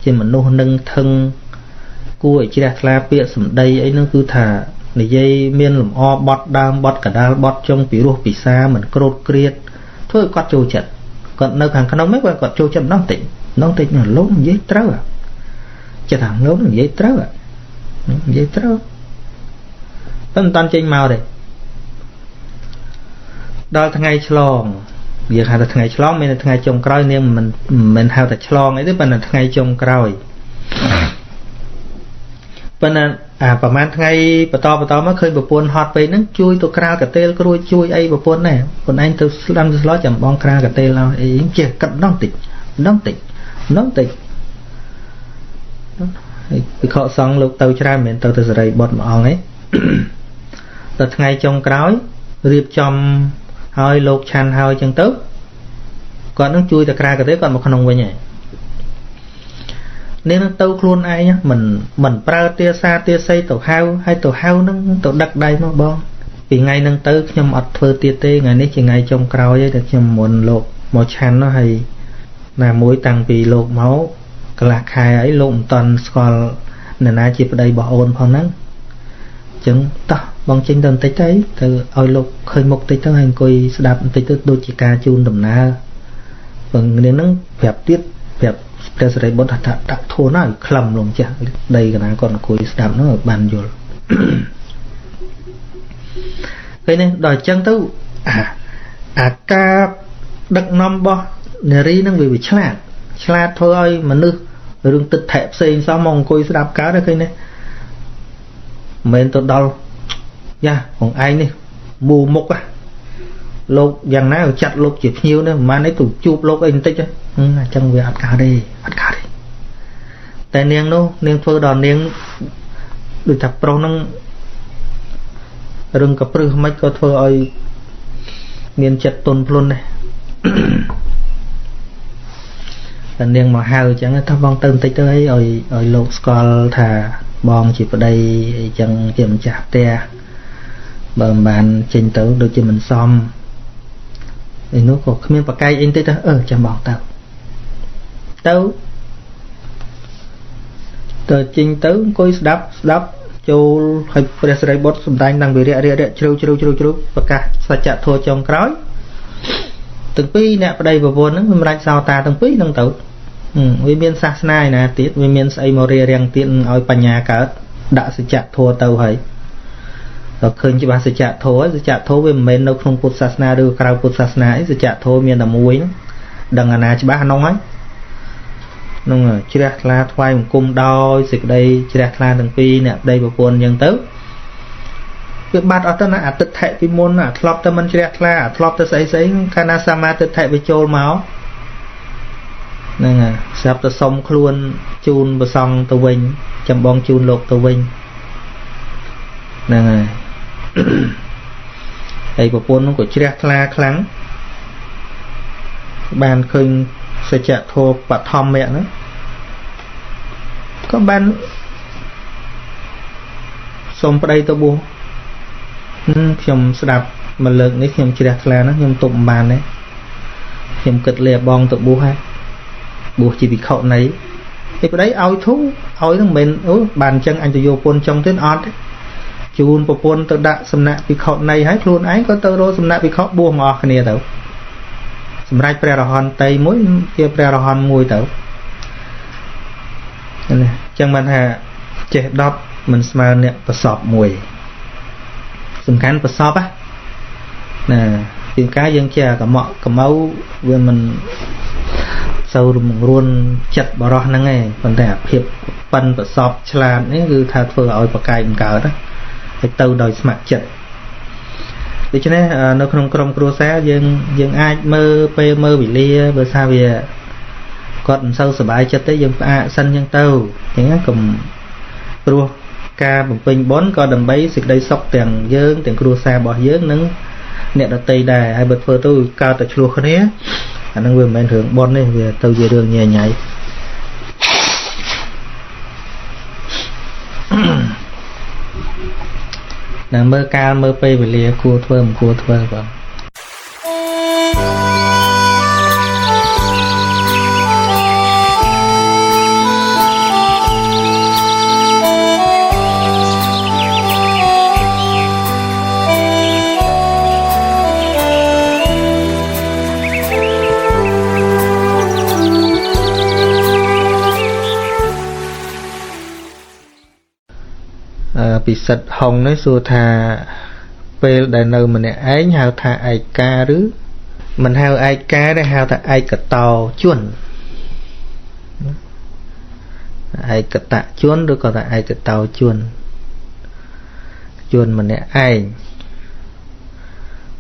ជាមនុស្សនឹងថឹងគួរឲ្យជ្រះថ្លាពាក្យសម្ដីអីហ្នឹងគឺថានិយាយមានលម្អបត់ដើមបត់កដាលបត់ចុងពីរោះពិសាមិនក្រោតក្រៀតធ្វើឲ្យគាត់ចូលចិត្តគាត់នៅខាងក្នុងហ្នឹងគាត់ចូលចិត្តម្ដងតិចម្ដងតិចលោកនិយាយត្រូវចិត្តថាលោកនិយាយត្រូវនិយាយត្រូវតែមិនតាន់ចេញមកទេដល់ថ្ងៃឆ្លងយើងហៅថាថ្ងៃឆ្លងមានតែថ្ងៃចុងក្រោយនាងមិនហៅថាឆ្លងអីទេប៉ុន្តែថ្ងៃចុងក្រោយប៉ុន្តែអាប្រហែលថ្ងៃបន្តមកឃើញប្រពន្ធហត់ពេកហ្នឹងជួយទៅក្រាលកាតេលគ្រួចជួយអីប្រពន្ធដែរខ្លួនឯងទៅស្ដាំទៅស្លោចាំបងក្រាលកាតេលឲ្យអីចេះកាត់ម្ដងតិចម្ដងតិចម្ដងតិចហើយភិក្ខុសង្ឃលោកទៅច្រើនមិនមែនទៅសិរីបុត្រមួយអង្គទេដល់ថ្ងៃចុងក្រោយរៀបចំហើយលោកឆាន់ហើយចឹងទៅគាត់នឹងជួយទៅក្រាលកាតេលគាត់មកក្នុងវិញហើយនាងនឹងទៅខ្លួនឯងមិនប្រើទាសាទាសីទៅហៅហើយទៅហៅនឹងទៅដឹកដៃមកបងពីថ្ងៃនឹងទៅខ្ញុំអត់ធ្វើទៀតទេថ្ងៃនេះជាថ្ងៃចុងក្រោយហើយដែលខ្ញុំមុនលោកមកឆាន់នោះហើយណាមួយតាំងពីលោកមកកន្លះខែអីលោកមិនតាន់ស្គាល់នរណាជាប្តីរបស់អូនផងហ្នឹងអញ្ចឹងតោះបងចេញទៅបន្តិចទៅទៅឲ្យលោកឃើញមុខតិចទៅហើយអង្គុយស្ដាប់បន្តិចទៅដូចជាការជូនដំណើរព្រោះនាងហ្នឹងប្រាប់ទៀតប្រាប់ព្រះសិរីបុត្រថាដាក់ធួនហើយក្លឹមលោកចាស់ដីកណាគាត់អង្គុយស្ដាប់ហ្នឹងឲ្យបានយល់ឃើញទេដល់អញ្ចឹងទៅអាការដឹកនាំរបស់នារីហ្នឹងវាឆ្លាតឆ្លាតធ្វើឲ្យមនុស្សរឿងទឹកថែផ្សេងសោះមកអង្គុយស្ដាប់កើតឃើញទេមិនមែនទៅដល់យ៉ាបងឯងនេះមូមុខលោកយ៉ាងណាចាត់លោកជាភ្ញៀវនេះប្រហែលនេះទៅជួបលោកអីបន្តិចអញ្ចឹងវាអត់កើតទេអត់កើតទេតែនាងនោះនាងធ្វើដល់នាងដូចថាប្រុសហ្នឹងរឿងកព្រឹសមិនក៏ធ្វើឲ្យមានចិត្តទន់ភ្លន់ដែរតែនាងមកហៅអញ្ចឹងថាបងទៅបន្តិចទៅអីឲ្យលោកស្គាល់ថាបងជាប្តីអីចឹងជាម្ចាស់ផ្ទះបើមិនបានចេញទៅដូចជាមិនសមឯនោះក៏គ្មានប្រកែកអីតិចទៅចាំបងទៅទៅទៅចេញទៅអង្គុយស្ដាប់ ចូលហើយព្រះសិរីបុត្រសម្ដែងតាំងពីរយៈរយៈជ្រៅជ្រៅជ្រៅជ្រៅប្រកាសសច្ចធម៌ចុងក្រោយទាំងពីរអ្នកប្តីប្រពន្ធហ្នឹងសម្រាប់សោតាទាំងពីរហ្នឹងទៅវាមានសាសនាឯណាទៀតវាមានស្អីមករារាំងទៀតឲ្យបញ្ញាកើតដាក់សច្ចធម៌ទៅហើយដល់ឃើញច្បាស់សច្ចធម៌សច្ចធម៌វាមិនមែននៅក្នុងពុទ្ធសាសនាឬក្រៅពុទ្ធសាសនាអីសច្ចធម៌មានតែមួយហ្នឹងដឹងអាណាច្បាស់ក្នុងហើយនឹងជ្រះថ្លាថ្វាយបង្គំដោយសេចក្តីជ្រះថ្លាទាំងពីរអ្នកប្តីប្រពន្ធអញ្ចឹងទៅវាបាត់អស់ទៅណាអតិថិពីមុនអាធ្លាប់តែមិនជ្រះថ្លាអាធ្លាប់តែស្អីស្អីកាលណាសមាទិដ្ឋិវាចូលមកហ្នឹងហើយស្រាប់តែសុំខ្លួនជូនប្រសង់ទៅវិញចម្បងជូនលោកទៅវិញហ្នឹងហើយហើយប្រពន្ធនោះក៏ជ្រះថ្លាខ្លាំងបានឃើញសច្ចធម៌បឋមៈហ្នឹងក៏បានសូមប្តីទៅបួសខ្ញុំស្ដាប់មកលើកនេះខ្ញុំជ្រះថ្លាណាស់ខ្ញុំទប់មិនបានទេខ្ញុំគិតលាបងទៅបួសហើយបួសជាភិក្ខុនៃឯប្តីឲ្យធូរឲ្យហ្នឹងមិនមែនអូបានអញ្ចឹងអញទៅយកប្រពន្ធចុងទៀតអត់ទេជូនប្រពន្ធទៅដាក់សំណាក់ភិក្ខុនៃហើយខ្លួនឯងក៏ទៅរកសំណាក់ភិក្ខុបួសមកអស់គ្នាទៅសម្រាប់ព្រះរហន្តតីមួយជាព្រះរហន្តមួយទៅណាអញ្ចឹងបានថាចេះ10មិនស្មើអ្នកប្រសពមួយសំខាន់ប្រសពណាជាងការយើងជាកម៉ក់កម៉ៅវាមិនសូវរំរួនចិត្តបរោះហ្នឹងឯងប៉ុន្តែអាភាពប៉ិនប្រសពឆ្លាតនេះគឺថាធ្វើឲ្យប្រកែកមិនកើតហើយទៅដោយស្ម័គ្រចិត្តដូច្នេះនៅក្នុងក្រុមគ្រួសារយើងអាចមើលពេលមើលវេលាបើថាវាគាត់មិនសូវសប្បាយចិត្តទេយើងផ្អាកសិនអញ្ចឹងទៅអញ្ចឹងកុំព្រោះការបំពេញបុណ្យក៏ដើម្បីសេចក្តីសុខទាំងយើងទាំងគ្រួសាររបស់យើងនិងអ្នកដទៃដែរហើយបើធ្វើទៅកើតតែឆ្លោះគ្នាអាហ្នឹងវាមិនមែនរឿងបុណ្យទេវាទៅជារឿងញ៉ៃញ៉ៃណាមើលកាលមើលពេលវេលាគួរធ្វើមិនគួរធ្វើបងពិសិដ្ឋហុងនេះសួរថាពេលដែលនៅម្នាក់ឯងហៅថាឯកាឬមិនហៅឯកាទេហៅថាឯកតោជនឯកតជនឬក៏ថាឯកតោជនជនម្នាក់ឯង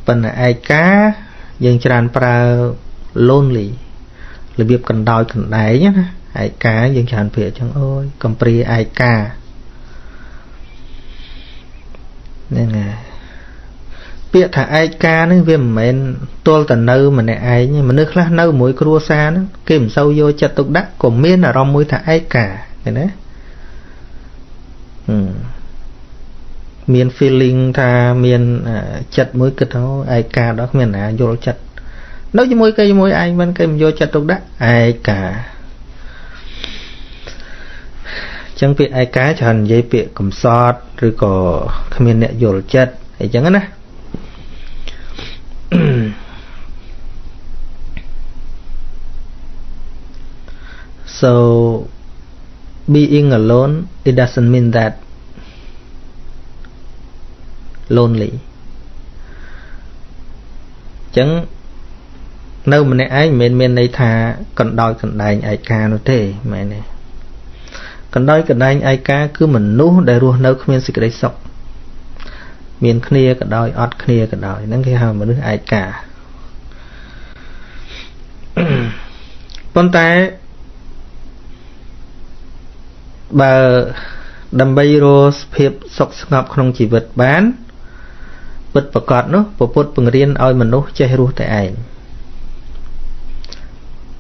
ប៉ុន្តែឯកាយើងច្រើនប្រើ lonely របៀបកណ្ដោយកណ្ដែងណាឯកាយើងច្រើនពាក្យអញ្ចឹងអូយកំព្រាឯកាហ្នឹងហើយពាក្យថាឯកាហ្នឹងវាមិនមែនទល់តែនៅម្នាក់ឯងមនុស្សខ្លះនៅមួយគ្រួសារហ្នឹងគេមិនសូវយកចិត្តទុកដាក់ក៏មានអារម្មណ៍មួយថាឯកាឃើញទេមាន feeling ថាមានចិត្តមួយគិតថាឯកាដល់គ្មានណាយល់ចិត្តនៅជាមួយគេជាមួយឯងមិនគេមិនយកចិត្តទុកដាក់ឯកាចឹងពាក្យឯកាច្រើននិយាយពាក្យកំសត់ឬក៏គ្មានអ្នកយល់ចិត្តអីចឹងណា So being alone it doesn't mean that lonely ចឹងនៅម្នាក់ឯងមិនមែនមានន័យថាកណ្ដោយកណ្ដែងឯកានោះទេមែនទេកណ្ដោយកណ្ដែងឯកាគឺមនុស្សដែលរស់នៅគ្មានសេចក្តីសុខមានគ្នាក៏ដោយអត់គ្នាក៏ដោយហ្នឹងគេហៅមនុស្សឯកាប៉ុន្តែបើដើម្បីរកភាពសុខស្ងប់ក្នុងជីវិតបានពិតប្រាកដនោះព្រះពុទ្ធបង្រៀនឲ្យមនុស្សចេះរស់តែឯង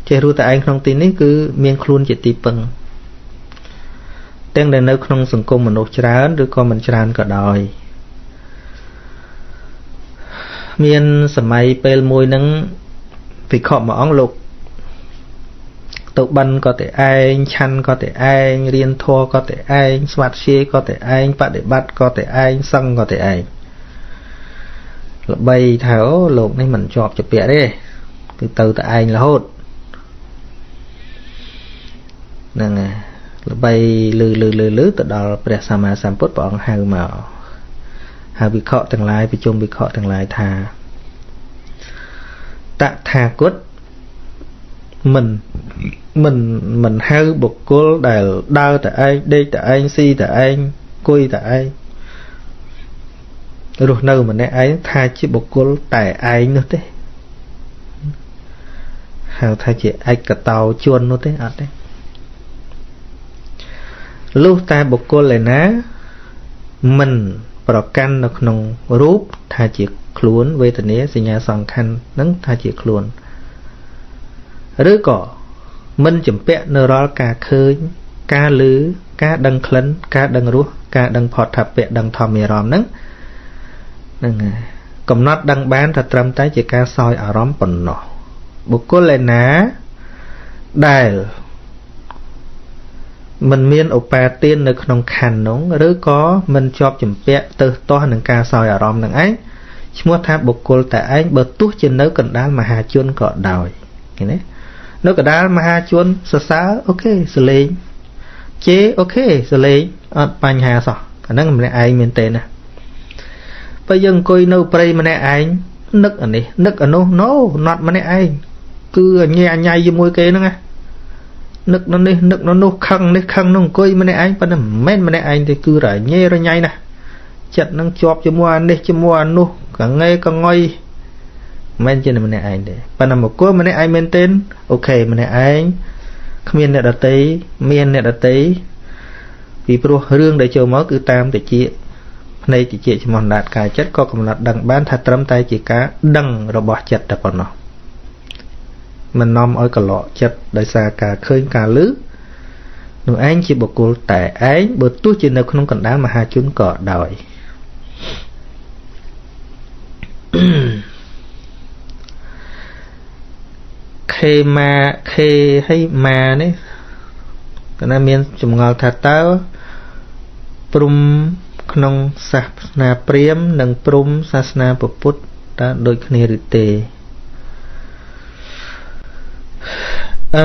ចេះរស់តែឯងក្នុងទីនេះគឺមានខ្លួនជាទីពឹងទាំងដែលនៅក្នុងសង្គមមនុស្សច្រើនឬក៏មិនច្រើនក៏ដោយមានសម័យពេលមួយនឹងភិក្ខុមួយអង្គលោក ទៅបិណ្ឌក៏តែឯងឆាន់ក៏តែឯងរៀនធម៌ក៏តែឯងស្វាត់ជាក៏តែឯងបដិបត្តិក៏តែឯងសឹងក៏តែឯងល្បីថាអូលោកនេះមិនជាប់ជាពាក់ទេគឺទៅតែឯងរហូតហ្នឹងហើយល្បីលឺលឺលឺលឺទៅដល់ព្រះសម្មាសម្ពុទ្ធព្រះអង្គហៅមកហៅវិខទាំងឡាយប្រជុំវិខទាំងឡាយថាតថាគតមិនមិនមិនហៅបុគ្គលដែលដើរតែឯងដេកតែឯងស៊ីតែឯងអង្គុយតែឯងរស់នៅម្នាក់ឯងថាជាបុគ្គលតែឯងនោះទេហៅថាជាឯកតោជននោះទេអត់ទេលុះតែបុគ្គលឯណាមិនប្រកាន់នៅក្នុងរូបថាជាខ្លួនវេទនាសញ្ញាសង្ខណ្ឌនឹងថាជាខ្លួនឬក៏មិនជំពាក់នៅរាល់ការឃើញការឮការដឹងក្លិនការដឹងរសការដឹងផតថពៈដឹងធម្មអារម្មណ៍ហ្នឹងហ្នឹងកំណត់ដឹងបានថាត្រឹមតែជាការសោយអារម្មណ៍ប៉ុណ្ណោះបុគ្គលឯណាដែលមិនមានឧបាទាននៅក្នុងខណ្ឌនោះឬក៏មិនជាប់ជំពាក់ទៅទាស់នឹងការសោយអារម្មណ៍នឹងឯងឈ្មោះថាបុគ្គលតែឯងបើទោះជានៅកណ្ដាលមហាជនក៏ដោយឃើញទេនៅកណ្ដាលមហាជនសរសើរអូខេសលេងជេអូខេសលេងអត់បញ្ហាសោះអាហ្នឹងម្នាក់ឯងមែនទេណាបើយើងអង្គុយនៅព្រៃម្នាក់ឯងនឹកអានេះនឹកអានោះ no not ម្នាក់ឯងគឺអញញ៉ៃជាមួយគេហ្នឹងណានឹកនៅនេះនឹកនៅនោះខឹងនេះខឹងនោះអង្គុយម្នាក់ឯងប៉ុន្តែមិនមែនម្នាក់ឯងទេគឺរញ៉េរញ៉ៃណាស់ចិត្តនឹងជាប់ជាមួយអានេះជាមួយអានោះកងេកងុយមិនជាម្នាក់ឯងទេប៉ុន្តែមកគល់ម្នាក់ឯងមែនទេអូខេម្នាក់ឯងគ្មានអ្នកដតីមានអ្នកដតីពីព្រោះរឿងដែលចូលមកគឺតាមតិចភ្នែកតិចចំអណ្ដាតកាយចិត្តក៏កំណត់ដឹងបានថាត្រឹមតែជាការដឹងរបស់ចិត្តតែប៉ុណ្ណោះមិននាំឲ្យកលក់ចិត្តដោយសារការឃើញការឮនោះឯងជាបុគ្គលតែឯងបើទោះជានៅក្នុងកណ្ដាលមហាជនក៏ដោយខេម៉ាខេហើយម៉ានេះកណ្ដាលមានចម្ងល់ថាតើព្រំក្នុងសាសនាព្រាហ្មណ៍និងព្រំសាសនាពុទ្ធតើដូចគ្នាឬទេអឺអា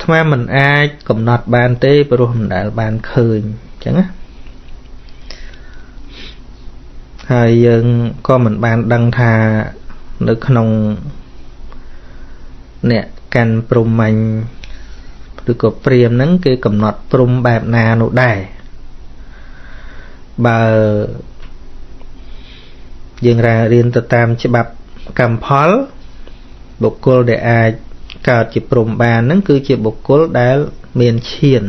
ត្មាមិនអាចកំណត់បានទេព្រោះមិនដែលបានឃើញអញ្ចឹងណាហើយយើងក៏មិនបានដឹងថានៅក្នុងអ្នកកាន់ព្រហ្មញ្ញឬក៏ព្រាហ្មណ៍ហ្នឹងគេកំណត់ព្រំបែបណានោះដែរបើយើងរៀនទៅតាមច្បាប់កម្មផលបុគ្គលដែលអាចកើតជាព្រំបានហ្នឹងគឺជាបុគ្គលដែលមានឈាន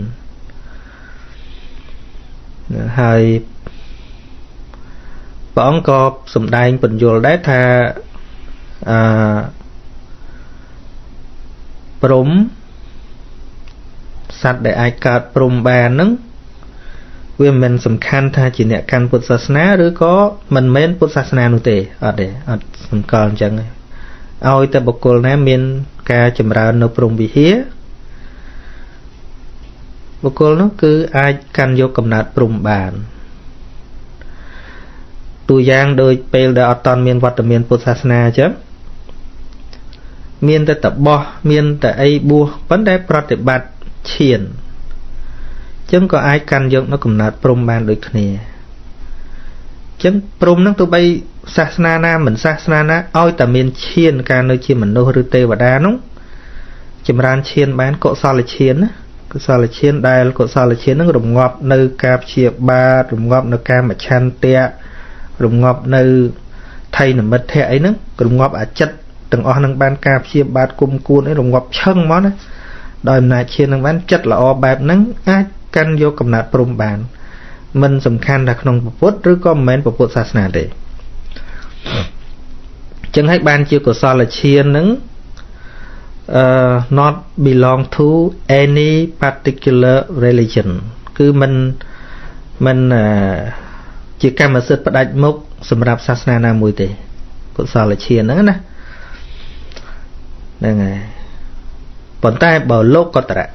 ហើយព្រះអង្គក៏សម្ដែងពន្យល់ដែរថាអឺព្រំសត្វដែលអាចកើតព្រំបានហ្នឹងវាមិនសំខាន់ថាជាអ្នកកាន់ពុទ្ធសាសនាឬក៏មិនមែនពុទ្ធសាសនានោះទេអត់ទេអត់សម្គាល់អញ្ចឹងទេឲ្យតែបុគ្គលណាមានការចម្រើននៅព្រហ្មវិហារបុគ្គលនោះគឺអាចកាន់យកកំណើតព្រហ្មបានតួយ៉ាងដូចពេលដែលអត់តាន់មានវត្តមានពុទ្ធសាសនាអញ្ចឹងមានតែតបោះមានតែអីបួសប៉ុន្តែប្រតិបត្តិឈានអញ្ចឹងក៏អាចកាន់យកនៅកំណើតព្រហ្មបានដូចគ្នាអញ្ចឹងព្រហ្មហ្នឹងទោះបីសាសនាណាមិនសាសនាណាឲ្យតែមានឈានការនៅជាមនុស្សឬទេវតានោះចម្រើនឈានបានកុសលឈានណាកុសលឈានដែលកុសលឈានហ្នឹងរងាប់នៅការព្យាបាទរងាប់នៅការមឆន្ទៈរងាប់នៅថៃនិមិត្តៈអីហ្នឹងរងាប់អាចិត្តទាំងអស់ហ្នឹងបានការព្យាបាទគុំគួនអីរងាប់ឈឹងមកណាដោយអំណាចឈានហ្នឹងបានចិត្តល្អបែបហ្នឹងអាចកាន់យកកំណើតព្រហ្មបានមិនសំខាន់ថាក្នុងពុទ្ធឬក៏មិនមែនពុទ្ធសាសនាទេចឹងហើយបានជាកុសលឈានហ្នឹងnot belong to any particular religion គឺមិនជាកម្មសិទ្ធិផ្ដាច់មុខសម្រាប់សាសនាណាមួយទេកុសលឈានហ្នឹងណាហ្នឹងហើយ ប៉ុន្តែបើលោកកតរៈ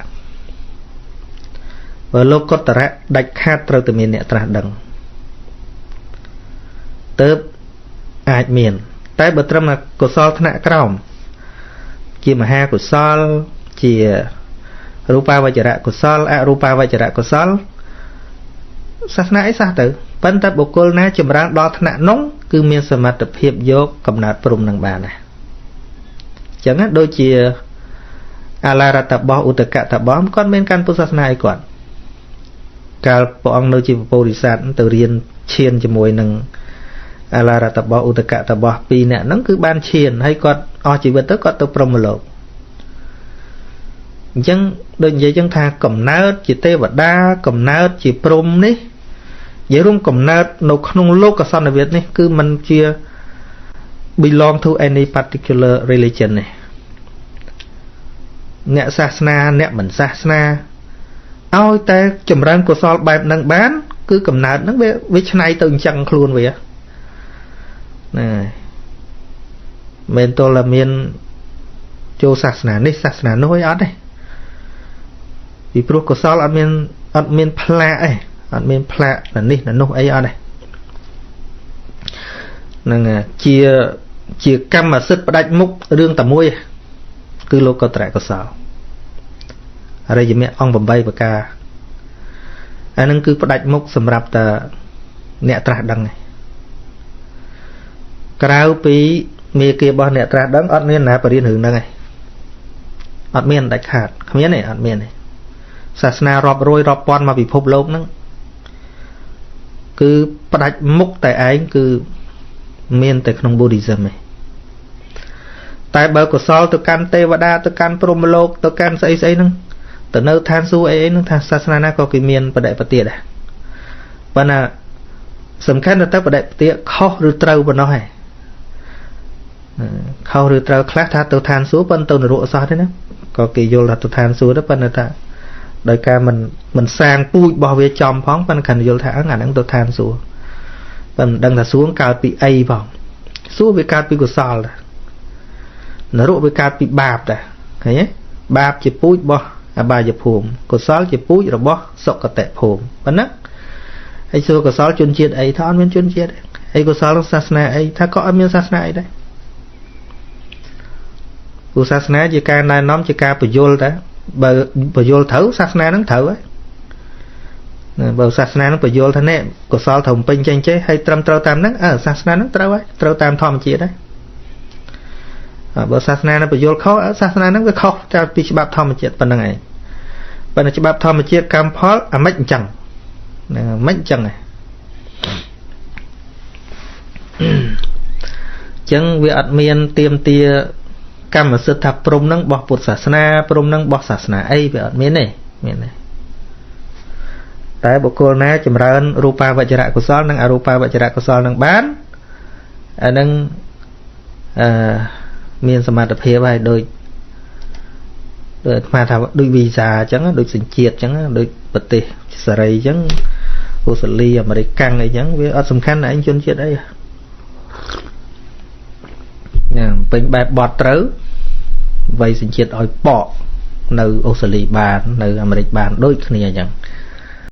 បើលោកកតរៈដាច់ខាតត្រូវតែមានអ្នកត្រាស់ដឹងទើបអាចមានតែបើត្រឹមកុសលថ្នាក់ក្រោមជាមហាកុសលជារូបាវចរៈកុសលអរូបាវចរៈកុសលសាសនាអីសះទៅប៉ុន្តែបុគ្គលណាចម្រើនដល់ថ្នាក់នោះគឺមានសមត្ថភាពយកកំណើតព្រំនឹងបានណាអញ្ចឹងណាដូចជាអាឡារតបោះឧតកតបោះគាត់មានកាន់ពុទ្ធសាសនាអីគាត់កាលព្រះអង្គនៅជាពោធិសត្វទៅរៀនឈានជាមួយនឹងអាឡារតបោះឧតកតបោះពីរនាក់ហ្នឹងគឺបានឈានហើយគាត់អស់ជីវិតទៅគាត់ទៅព្រហ្មលោកអញ្ចឹងដូចនិយាយចឹងថាកំណើតជាទេវតាកំណើតជាព្រហ្មនេះនិយាយរួមកំណើតនៅក្នុងលោកសន្និវាទនេះគឺมันជា belong to any particular religion នេះអ្នកសាសនាអ្នកមិនសាសនាឲ្យតែចម្រើនកុសលបែបហ្នឹងបានគឺកំណើតហ្នឹងវាឆ្នៃទៅអញ្ចឹងខ្លួនវាណាមិនទល់តែមានចូលសាសនានេះសាសនានោះអីអត់ទេពីព្រោះកុសលអត់មានផ្លាកទេអត់មានផ្លាកនេះនោះអីអត់ទេហ្នឹងជាកម្មសិទ្ធិផ្ដាច់មុខរឿងតែមួយគឺលោកកត្រកុសលអរិយមគ្គអង្គ8ប្រការអាហ្នឹងគឺផ្ដាច់មុខសម្រាប់តែអ្នកត្រាស់ដឹងឯងក្រៅពីមេគារបស់អ្នកត្រាស់ដឹងអត់មានណាបរៀនរឿងហ្នឹងឯងអត់មានដាច់ខាតគ្មានទេអត់មានទេសាសនារាប់រយរាប់ពាន់មកពិភពលោកហ្នឹងគឺផ្ដាច់មុខតែឯងគឺមានតែក្នុង Buddhism ឯងតែបើកុសលទៅកាន់ទេវតាទៅកាន់ព្រហ្មលោកទៅកាន់ស្អីស្អីហ្នឹងទៅនៅឋានសួគ៌អីអីហ្នឹងថាសាសនាណាក៏គេមានបដិបទាដែរប៉ុន្តែសំខាន់ទៅបដិបទាខុសឬត្រូវប៉ុណ្ណោះឯងខុសឬត្រូវខ្លះថាទៅឋានសួគ៌ប៉ុន្តែទៅនរកអសោះទេណាក៏គេយល់ថាទៅឋានសួគ៌ទៅប៉ុន្តែថាដោយការមិនសាងពូជរបស់វាចំផងប៉ុន្តែគាត់យល់ថាអាហ្នឹងទៅឋានសួគ៌ប៉ុន្តែមិនដឹងថាសួគ៌កើតពីអីផងសួគ៌វាកើតពីកុសលដែរនរកវាកើតពីបាបដែរឃើញទេបាបជាពូជរបស់អបាយភូមិកុសលជាពូជរបស់សុគតិភូមិប៉ុណ្ណាហើយសួរកុសលជនជាតិអីថាអត់មានជនជាតិហើយកុសលសាសនាអីថាក៏អត់មានសាសនាអីដែរព្រោះសាសនាជាការណែនាំជាការពយល់តែបើពយល់ត្រូវសាសនាហ្នឹងត្រូវហើយបើសាសនាហ្នឹងពយល់ថានេះកុសលត្រូវពេញចេញចេះហើយត្រឹមត្រូវតាមហ្នឹងអើសាសនាហ្នឹងត្រូវហើយត្រូវតាមធម្មជាតិដែរបើសាសនាហ្នឹងពយល់ខុសសាសនាហ្នឹងវាខុសតែពីច្បាប់ធម្មជាតិប៉ុណ្្នឹងឯងប៉ុន្តែច្បាប់ធម្មជាតិកម្មផលអាម៉េចអញ្ចឹងហ្នឹងអាម៉េចអញ្ចឹងឯងអញ្ចឹងវាអត់មានទៀមទាកម្មសិទ្ធិថាព្រំនឹងបោះពុទ្ធសាសនាព្រំនឹងបោះសាសនាអីវាអត់មានទេមានទេតែបុគ្គលណាចម្រើនរូបាវចរៈកុសលនិងអរូបាវចរៈកុសលនឹងបានអានឹងអឺមានសមត្ថភាពហើយដូចអាត្មាថាដូចវីសាអញ្ចឹងដូចសញ្ជាតិអញ្ចឹងដូចប្រទេសសេរីអញ្ចឹងអូស្ត្រាលីអាមេរិកកាំងអីចឹងវាអត់សំខាន់ឯងជនជាតិអីញ៉ាំពេញបែបបត់ត្រូវវ័យសញ្ជាតិឲ្យប៉កនៅអូស្ត្រាលីបាននៅអាមេរិកបានដូចគ្នាអញ្ចឹង